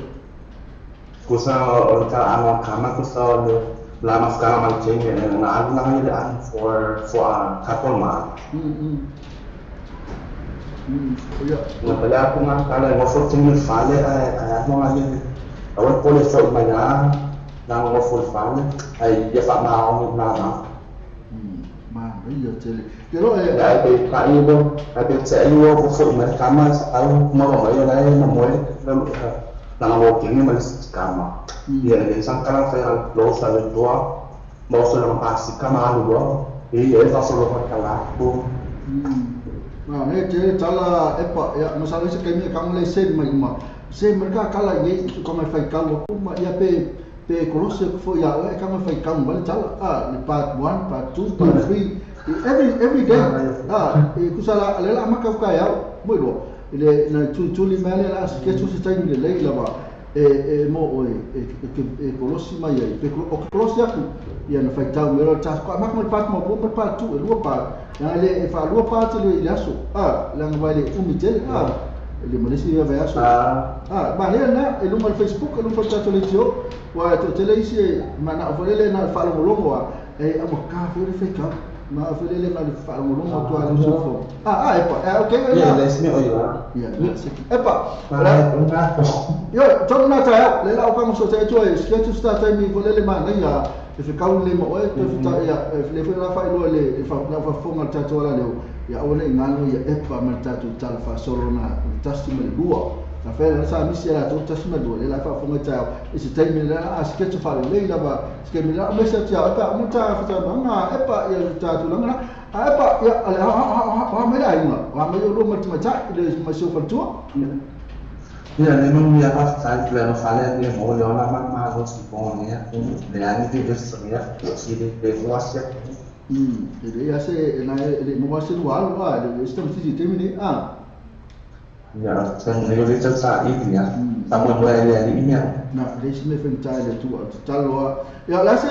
S10: kusa o ta ana kama kusa le la mas kana mal chenge na na ile an for a couple ma
S5: ia
S10: na pala ko nga kala mo fo tingi fale ai no ai awe pole fo mai na na mo fo fale ai ia fa ma o na na
S5: ma ia tele pero
S10: ai pe ka ibo ai pe tse ibo fo fo mai kama au mo mo mai na na mo na mo kingi mai kama ia le sang kala fa lo sa le doa mo so na pa si kama lu do e e fa so lo kala ko
S5: na ne te tala epa ia no sabe se que me kang le sen mai ma se merka kala ye tu kama fai kalo ma ia pe pe kolose fo ia e kama fai kang ba tala ah le part 1 part 2 part 3 every day ah e kusala le la maka ka ya mo lo le na tu tu li mele la ke tu se tai le le la ba e mo o e e kolosi mai ai pe o kolosi aku ia na fai tau mero ta ko ma ko part mo mo part 2 e lua part na le fa lua part le ile aso ah la vai le umitel ah le malesi ia vai aso ah ma le na e luma Facebook e luma tato le tio wa to tele isi ma na volele na fa lo longo e amo ka fo le feka ma volele na fa lo longo to a so fo ah ah epa okay
S10: yeah let's me oya
S5: yeah epa yo to na ta le la o ka mo so te to e sketch start mi volele ma na ya e fe kau le mo e te ta ya le fe la fa lo le fa la fa fo ma ta to la le ya o le ngano ya epa ma ta to ta fa solo na tasti me lua ta fe la sa misi la to tasti me lua le la fa fo ma ta e se tai me la a sketch fa le la ba ske me la me se ta epa mo ta fa ta ma epa ya ta to la na epa ya ha me la inga wa me lo ma ta le ma so fa to
S10: Ja, det er nu jeg har sagt hvad nu falder det må jeg la ma ma so bon ja le ani de de ja si de de voici
S5: le ya se na le mo se wa wa le sto si te mini ah
S10: ja sen le le tsa i ya ta mo le le i mia
S5: na le si me fen ta le tu ta lo ya la se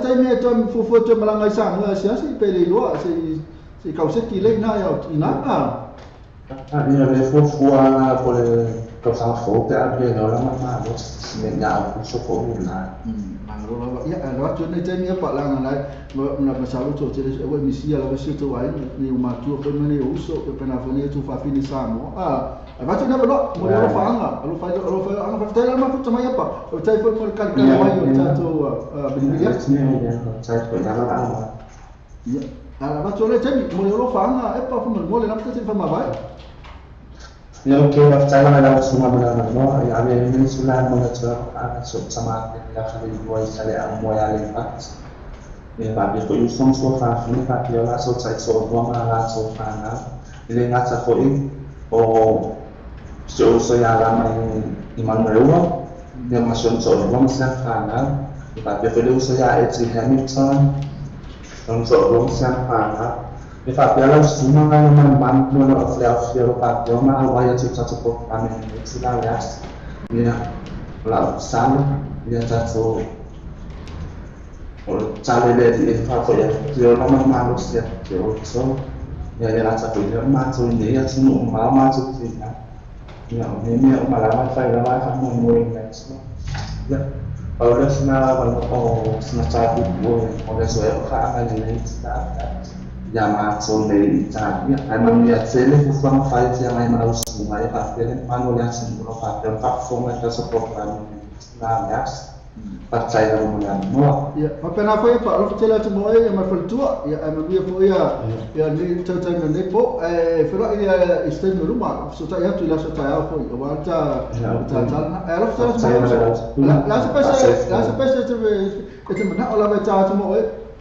S5: ta me to fo fo to malanga sa mo si si pe le lo se se ka se ti le na ya ina ah
S10: ja le fo fo a le to sa fo te a pe no la ma ma lo me na o so fo na
S5: ma lo la ya la tu ne te mi pa la na na ma sa lo to te le mi si la se to ai ni ma tu fo me ne uso pe na fo ne tu fa fini sa mo ah va tu na lo mo lo fa anga lo fa lo fa anga fa te la ma fu to ma ya pa o te fo mo ka ka wa yo ta to bi ya ya la va tu le te mi mo lo fa anga e pa fo mo le na te fa ma vai.
S11: Ia okay faafetai lava i lau susuga mo le avanoa ia ave ai lenei itula e momoli atu ai lau faaaga i si ou tama ia Falelua i Saleaaumua ia Aleipata. Ia faapea foi uso ma suafafine faapea o latou taitoalua ma a latou fanau. E le gata foi o si ou uso ia Lama i Manureua ia ma si ona toalua ma si ana fanau. Ia faapea foi le uso ia Eti Hamilton lona toalua ma si ana fanau. Ia faapea lau susuga ia manumanu e le aofia o lo o faapea ona auai atu i le tatou polokalame i lenei itula o le aso. Ia o lau tatalo ia tatou o le tatalo i le Alii e faafoi atu te ola ma le malosi ia te outou. Ia le gata foi lea o matou i nei atunuu mamao matou te i ai. Ia o nei mea uma lava e fai lava e faamoemoe i le Atua. Ia pau lea o sina o sina tala puupuu o le aso e o faaga i lenei itula o le aso ia matou nei i Italia. Ae manuia tele fuafuaga fai e feagai ma lau susuga ia faapea le mamalu o le atunuu o lo o faapea ona faafofoga i le tatou polokalame i lenei itula o le aso. Faafetai lava mo le avanoa.
S5: Ia, faapena foi e faalofa tele atu mo oe ia ma le faletua, ia ae manuia foi ia ia lenei tautai ma lenei po. Ae feiloai ia i se taimi o luma, fesootai atu i le aso taeao foi aua le ta ta tala na. Ae alofa tele atu mo oe. O le a se pese, o le a se pese e te manao lava e ta atu mo oe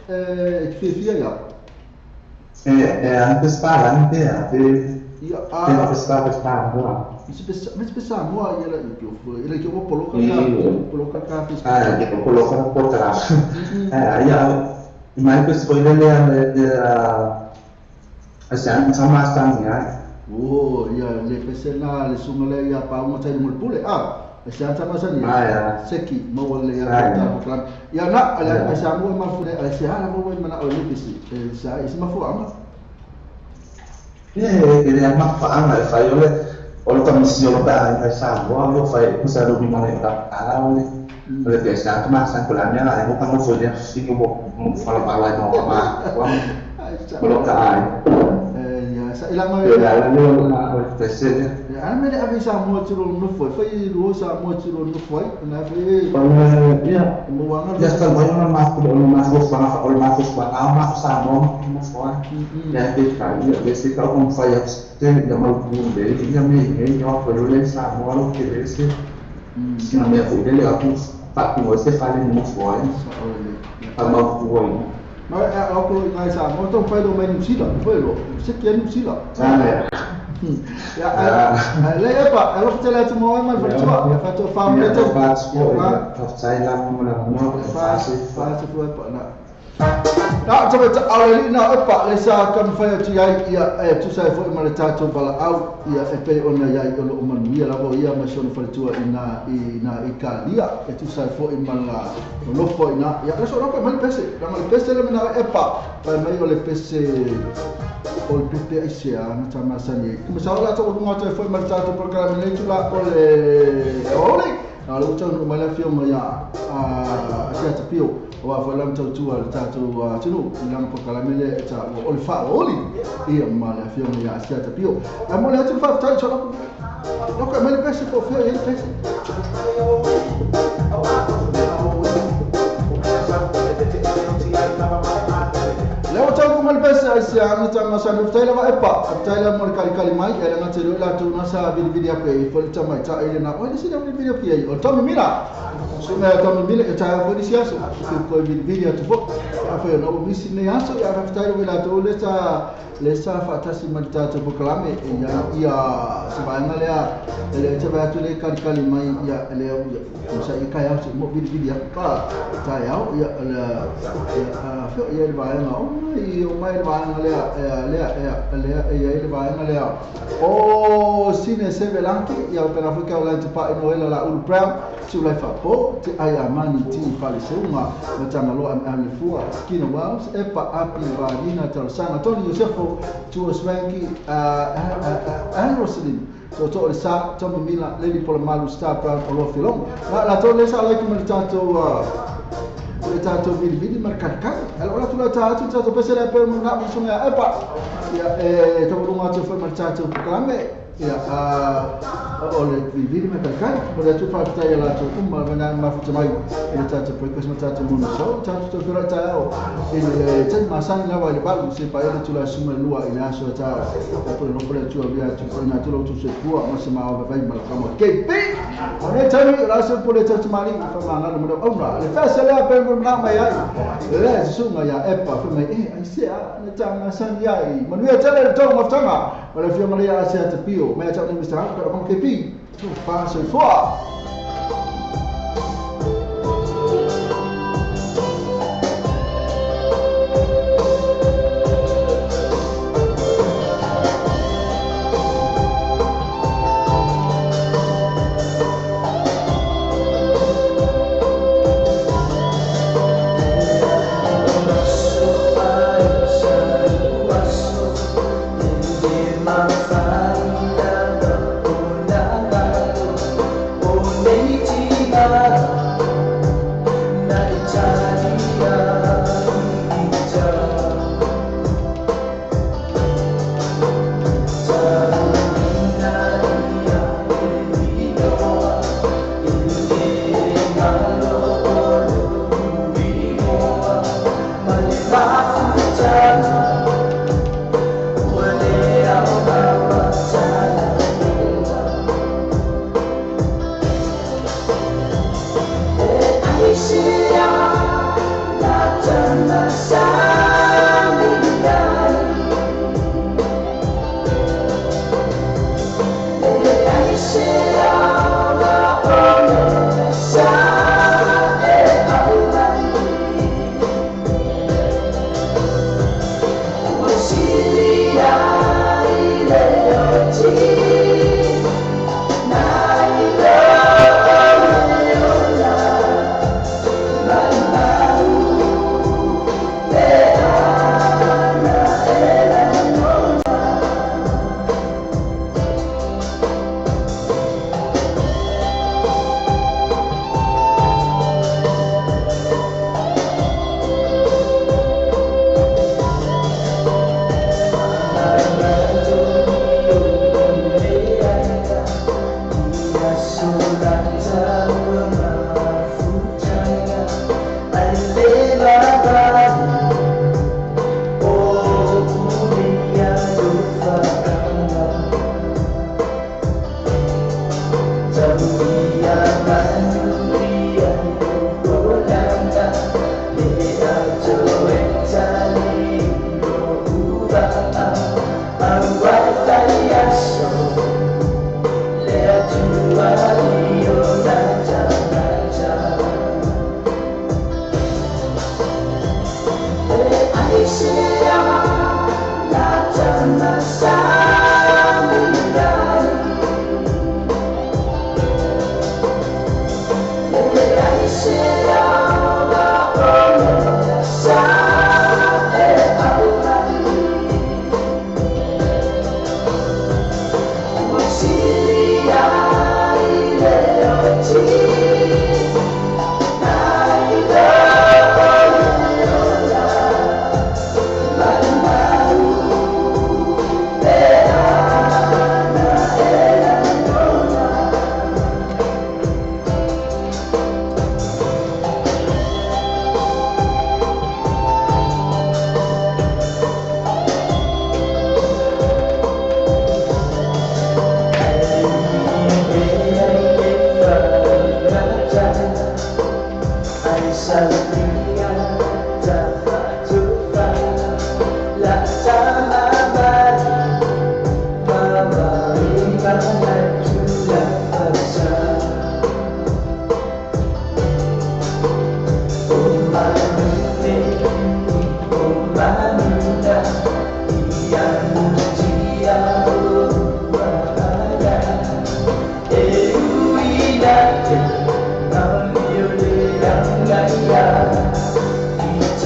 S5: e te fiafia ia?
S11: E ana pe Sapalagi pe a pe
S5: Ia,
S11: pe
S5: a
S11: pe Sa pe Samoa.
S5: Mese pe mese pe Samoa ia la i pio foi. Ele ke o poloka ka poloka ka pe
S11: Ah, ke o poloka na poloka. Ah, ia mai pe foi le le a se an sama stang ia.
S5: Oh, ia le pese na le sunga le ia pa unga tai mo le pule. Ah, se an sama sani.
S11: Ah, ia.
S5: Seki mo le ia ta ko Ia na ale Samoa ma fune ale se ala mo mana o le pese. Sa isi ma fo ama.
S11: Ia e le ama fa anga e fai ole o le kamisi o lo pe a i Samoa o fai ko sa lo mi mone ka ala ole o le pe sa ka ma sa ko la mea la mo ka mo fo le fingo mo mo fala pala mo ka ma wa mo lo ka ai.
S5: Ia sa ila mai
S11: e la la le la o le se
S5: ia ana mele ave Samoa tiro no foi foi luo Samoa tiro no foi na fe
S11: ia
S5: mo anga
S11: ia sa mo na ma ko o ma fo fa o ma fo fa na ma Samoa mo fo ia pe ka ia le se ka ko fai atu te ia mau ku le ia me e ia fo le Samoa lo ke le se sina mea foi le atu fa ku se fa le mo fo ai fa mau ku ai
S5: Ma e au ko i ngai Samoa tau fai lo mai New Zealand foi lo se ke New Zealand.
S11: Ah
S5: Ia a le epa alofa tele atu mo oe ma le faletua ia faatoa fa
S11: ia
S5: minute
S11: fa
S5: ia
S11: ia
S5: fa
S11: faafetai lava mo le avanoa
S5: fa
S11: fa
S5: fa se fu epa na Na ta ta ale li na epa le sa ka mawhai atu iai ia e tusa e foi ma le tātou valaau ia e pei ona iai o loo manuia lava o ia ma si ona faletua i na i na i Italia e tusa e foi ma la nonofo i na ia le so loko e mai le pese langa le pese le mena epa pai mai o le pese o le pepe ai se a na tā masani ai kuma sa o la tau lunga atu e foi ma le tātou polokalame nei tula o le ole na le ua taunuu mai le afioga ia a Asiata Pio o a foi la tautua le tātou atunuu i lana polokalame lea e taua o le faaoli ia ma le afioga ia Asiata Pio. Ae mo le atu le faafetai so loko e mai le pese po o fea i ai le pese. Lea ua taunuu mai le pese ai se ana tanga sa faafetai lava epa faafetai lava mo le kalikali mai e le gata i le latou na sa vilivili atu ai foi le tamaitai le na oi le sina vilivili atu ai o le Tommy Mila susuga ia Tommy Mila e taea foi nisi aso ko vilivili atu foi a foi ona ua misi nei aso ia faafetai lava i latou le sa le sa faatasi ma le tatou polokalame e ia ia se vaega lea e le te vai atu le kalikali mai ia le ia sa i kai au se mo vilivili atu pa taeao ia le ia feo ia le vaega o mai o mai le vaega lea lea lea ia le vaega lea o sine sevelanki ia pena foi ka o lai te pa Noela la Ulu Brown tu lai fa po te ai amani ti fale seunga matanga loa am le fua Skina Wells epa api valina talosaga Tony Josefo Tua Swanky Anne Rosalyn Toto o le sa Tommy Mila Lady Polamalu Star Brown o Loa Filongo na la tolu le sa lai ma le tatou o le tatou vilivili ma le kalikali ala o la tula ta atu tatou pese le pe na mo sunga epa ia e taulunga atu foi ma le tatou polokalame ia O le vivili me kai o le tu fa tai la tu uma me na ma fu mai le tata breakfast ma tata mo so tata to fira ta o ile te ma san la wa le balu se pa ile tu la suma lua ile aso ta o po no po tu avia tu na tu lo tu se pua ma se ma o vai ma ka mo ke pi o ne tami la se po le tata mali fa ma na mo o na le fa se la pe mo na mai ai le sunga ya epa fa mai e ai se a ne tanga san ya i manuia tele to mo tanga o le fia malia se te pio me ta ni Mr. Ko ko ke pi tu pa se fo.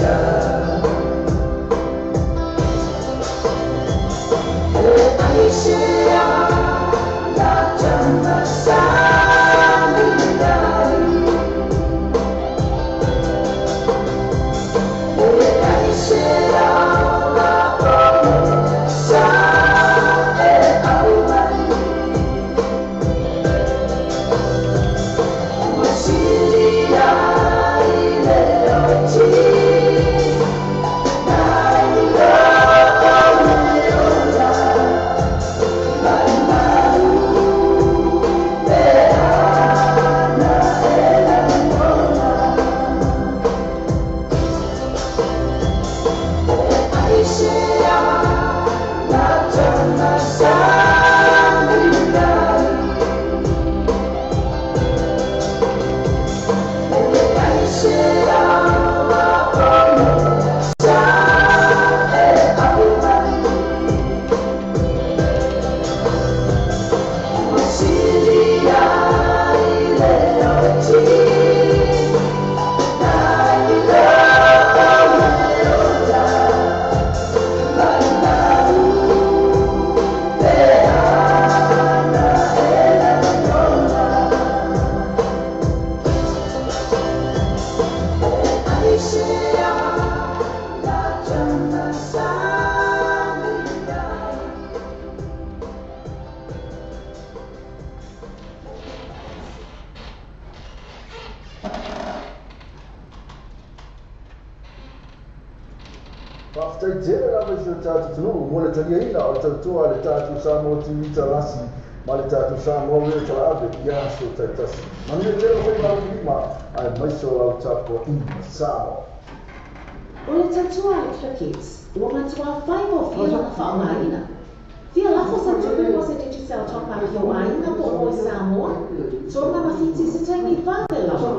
S8: Yeah.
S5: Faafetai tele lava i si o tatou atunuu mo le taliaina o le tautua a le tatou Samoa TV Talasi ma le tatou Samoa Radio Talaave i aso taitasi. Manuia tele o faiva lima aemaise o lau tapuaiga Samoa.
S6: O le tautua a le Clickettes, ua matuā faigofie lona faaaogaina. Fia lafo sau tupe mo se Digicel top-up i ou aiga po o oe Samoa, Tonga ma Fiti se taimi vave lava.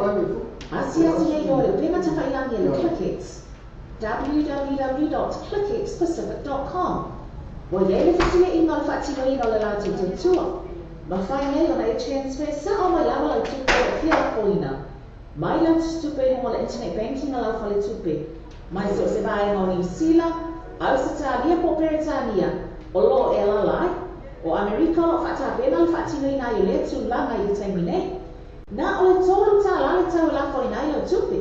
S6: Asiasi nei loa i le upega tafailagi a le Clickettes, www.clickxpacific.com. Ua i ai le fesuiaiga o le faatinoina o le latou tautua. Mafai nei ona e transfer sao mai lava lau tupe o lo o fia lafoina mai lau tusitupe i luga o le internet banking a lau faletupe, mai so o se vaega o Niu Sila, Ausetalia po o Peretania o lo o e alaala ai. O Amerika o lo o faatapena le faatinoina ai o lea tulaga i le taimi nei. Na o le $3 le tau e lafoina ai lau tupe.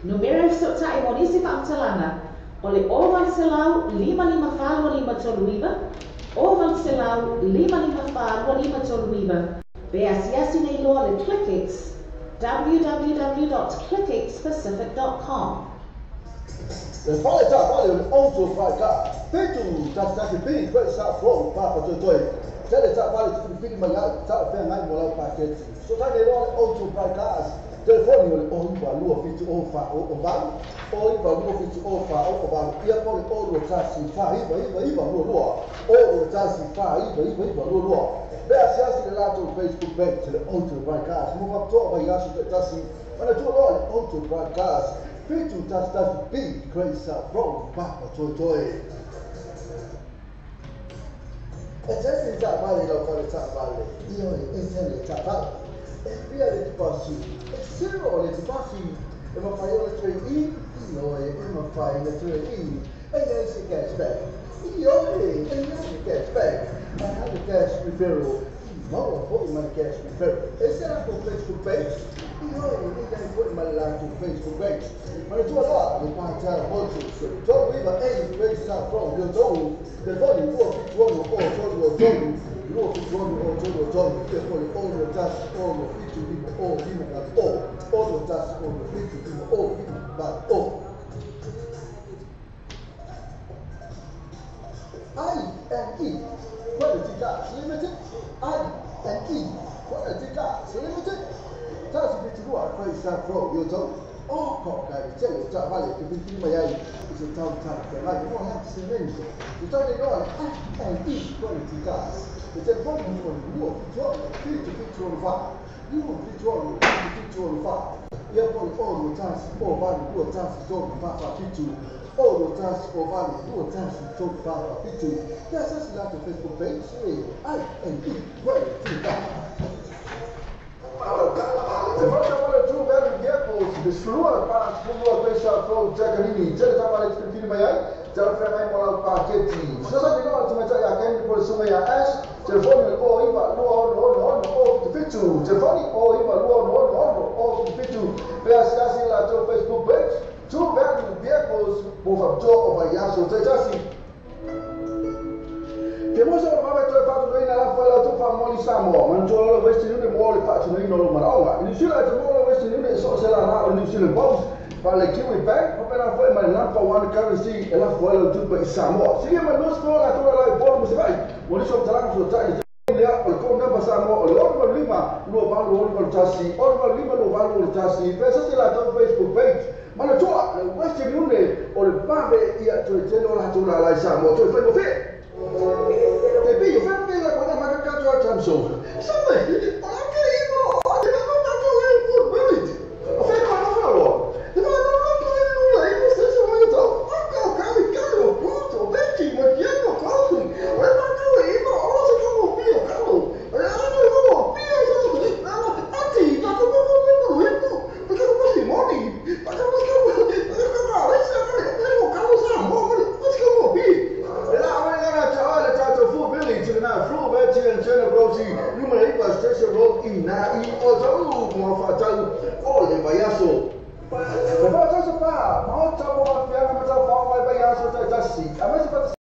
S6: Numera e fesootai mo nisi faamatalaga o le 0800 554 2539, 0800 554 2539, pe asiasi nei loa le Clickex, www.clickxpacific.com.
S5: Le fale taavale o le Auto Fry Car, 711 B, Great South Road, Papatoetoe. Tele taavale te filifili mai ai, talafeagai mo lau paketi. Fesootai nei loa le Auto Fry Cars, telefoni o le 092 70 4 8, 092 70 4 8, ia po o le 021 499 22, 021 499 22. Pe asiasi le latou Facebook page le Auto Fry Cars, mo faapitoa vaiaso taitasi, manatua loa le Auto Fry Cars, 711 B, Great South Road, Papatoetoe. E tele le taavale i lau fale taavale, ioe, e tele le taavale. E fia le tipasi, e zero le tipasi, e mafai ona trade in, ioe, e mafai ona trade in, e i ai se cashback, ioe, e i ai se cashback, e ai le cash referral, i maua foi ma le cash referral. E se latou Facebook page, ioe, e i ai foi ma le latou Facebook page. Manatua loa le Pātara Motors, 39 A, Great South Road, Leotou, telefoni 276 o 3 o 3, 276 o 3 o 3, ia po o le 61 6 7 5 o 5 8 o, 61 6 7 5 o 5 8 o. I&E Quality Cars Limited, I&E Quality Cars Limited, 172 Great South Road, Leotou. O ko ka i tele o taavale te filifili mai ai i se tau talafeagai mo le semento. Fesootai nei loa le I&E Quality Cars. Le telefoni o le 276 77 64, 276 77 64, ia po o le 61 o 8 2 1 3 4 4 7, 61 o 8 2 1 3 4 4 7. Pe asiasi latou Facebook page I&E Quality Cars. Te whata wale True Value Vehicles, le sulua pa sulua Great South Road, Takanini, tele taavale te filifili mai ai, talafeagai mo lau paketi. Fesoasoani loa le tamaitai ia Ken po o le susuga ia Ash, telefoni o le 09 2 6 6 6 7 7, telefoni 09 2 6 6 6 7, pe asiasi i latou Facebook page, True Value Vehicles, mo faapitoa o vaiaso taitasi. Te mosa o le vave toe faatinoina lafo e latou faamomoli Samoa, manatua loa le Western Union mo le faatinoina o lou manaoga. I Niu Sila e te maua le Western Union e so o se lala o le New Zealand Post, pa le Kiwi Bank, faapena foi ma le Number One Currency e lafo ai lau tupe i Samoa. Silia mai 20 latou lala i Upolu ma Savaii, mo nisi o faamatalaga fesootai i le taimi lea o le code number Samoa o le 685 28 81, 685 28 81, pe asiasi i latou Facebook page. Manatua le Western Union o le vave ia toe tele o latou lala i Samoa toe faigofie. Te pei o fea pei la kona maka ka toa tam so. Sabe, o la ke i mo, a te ma ma to le ku minute. O fea ka no fea lo. Te ma no no to le no le mo se se mo to. A ka ka mi ka lo ku to be ki mo ki no ka su. O le ma ka le i mo o se ka mo pi o ka lo. O le a no mo pi o se mo. A ti ka ko mo mo mo mo mo. Pa ka mo si mo ni. Pa ka mo ka mo ka ka le se ka le mo ka mo sa mo mo. Pa ka mo pi. Le la wale ngana ta le tatou Full Village le na Full Village and China Grocery numera 9 Station Road i na i o tau mo faatau o le vaiaso. Le faatau se pa, maota mo mafiaga ma tau whao mai vaiaso taitasi. A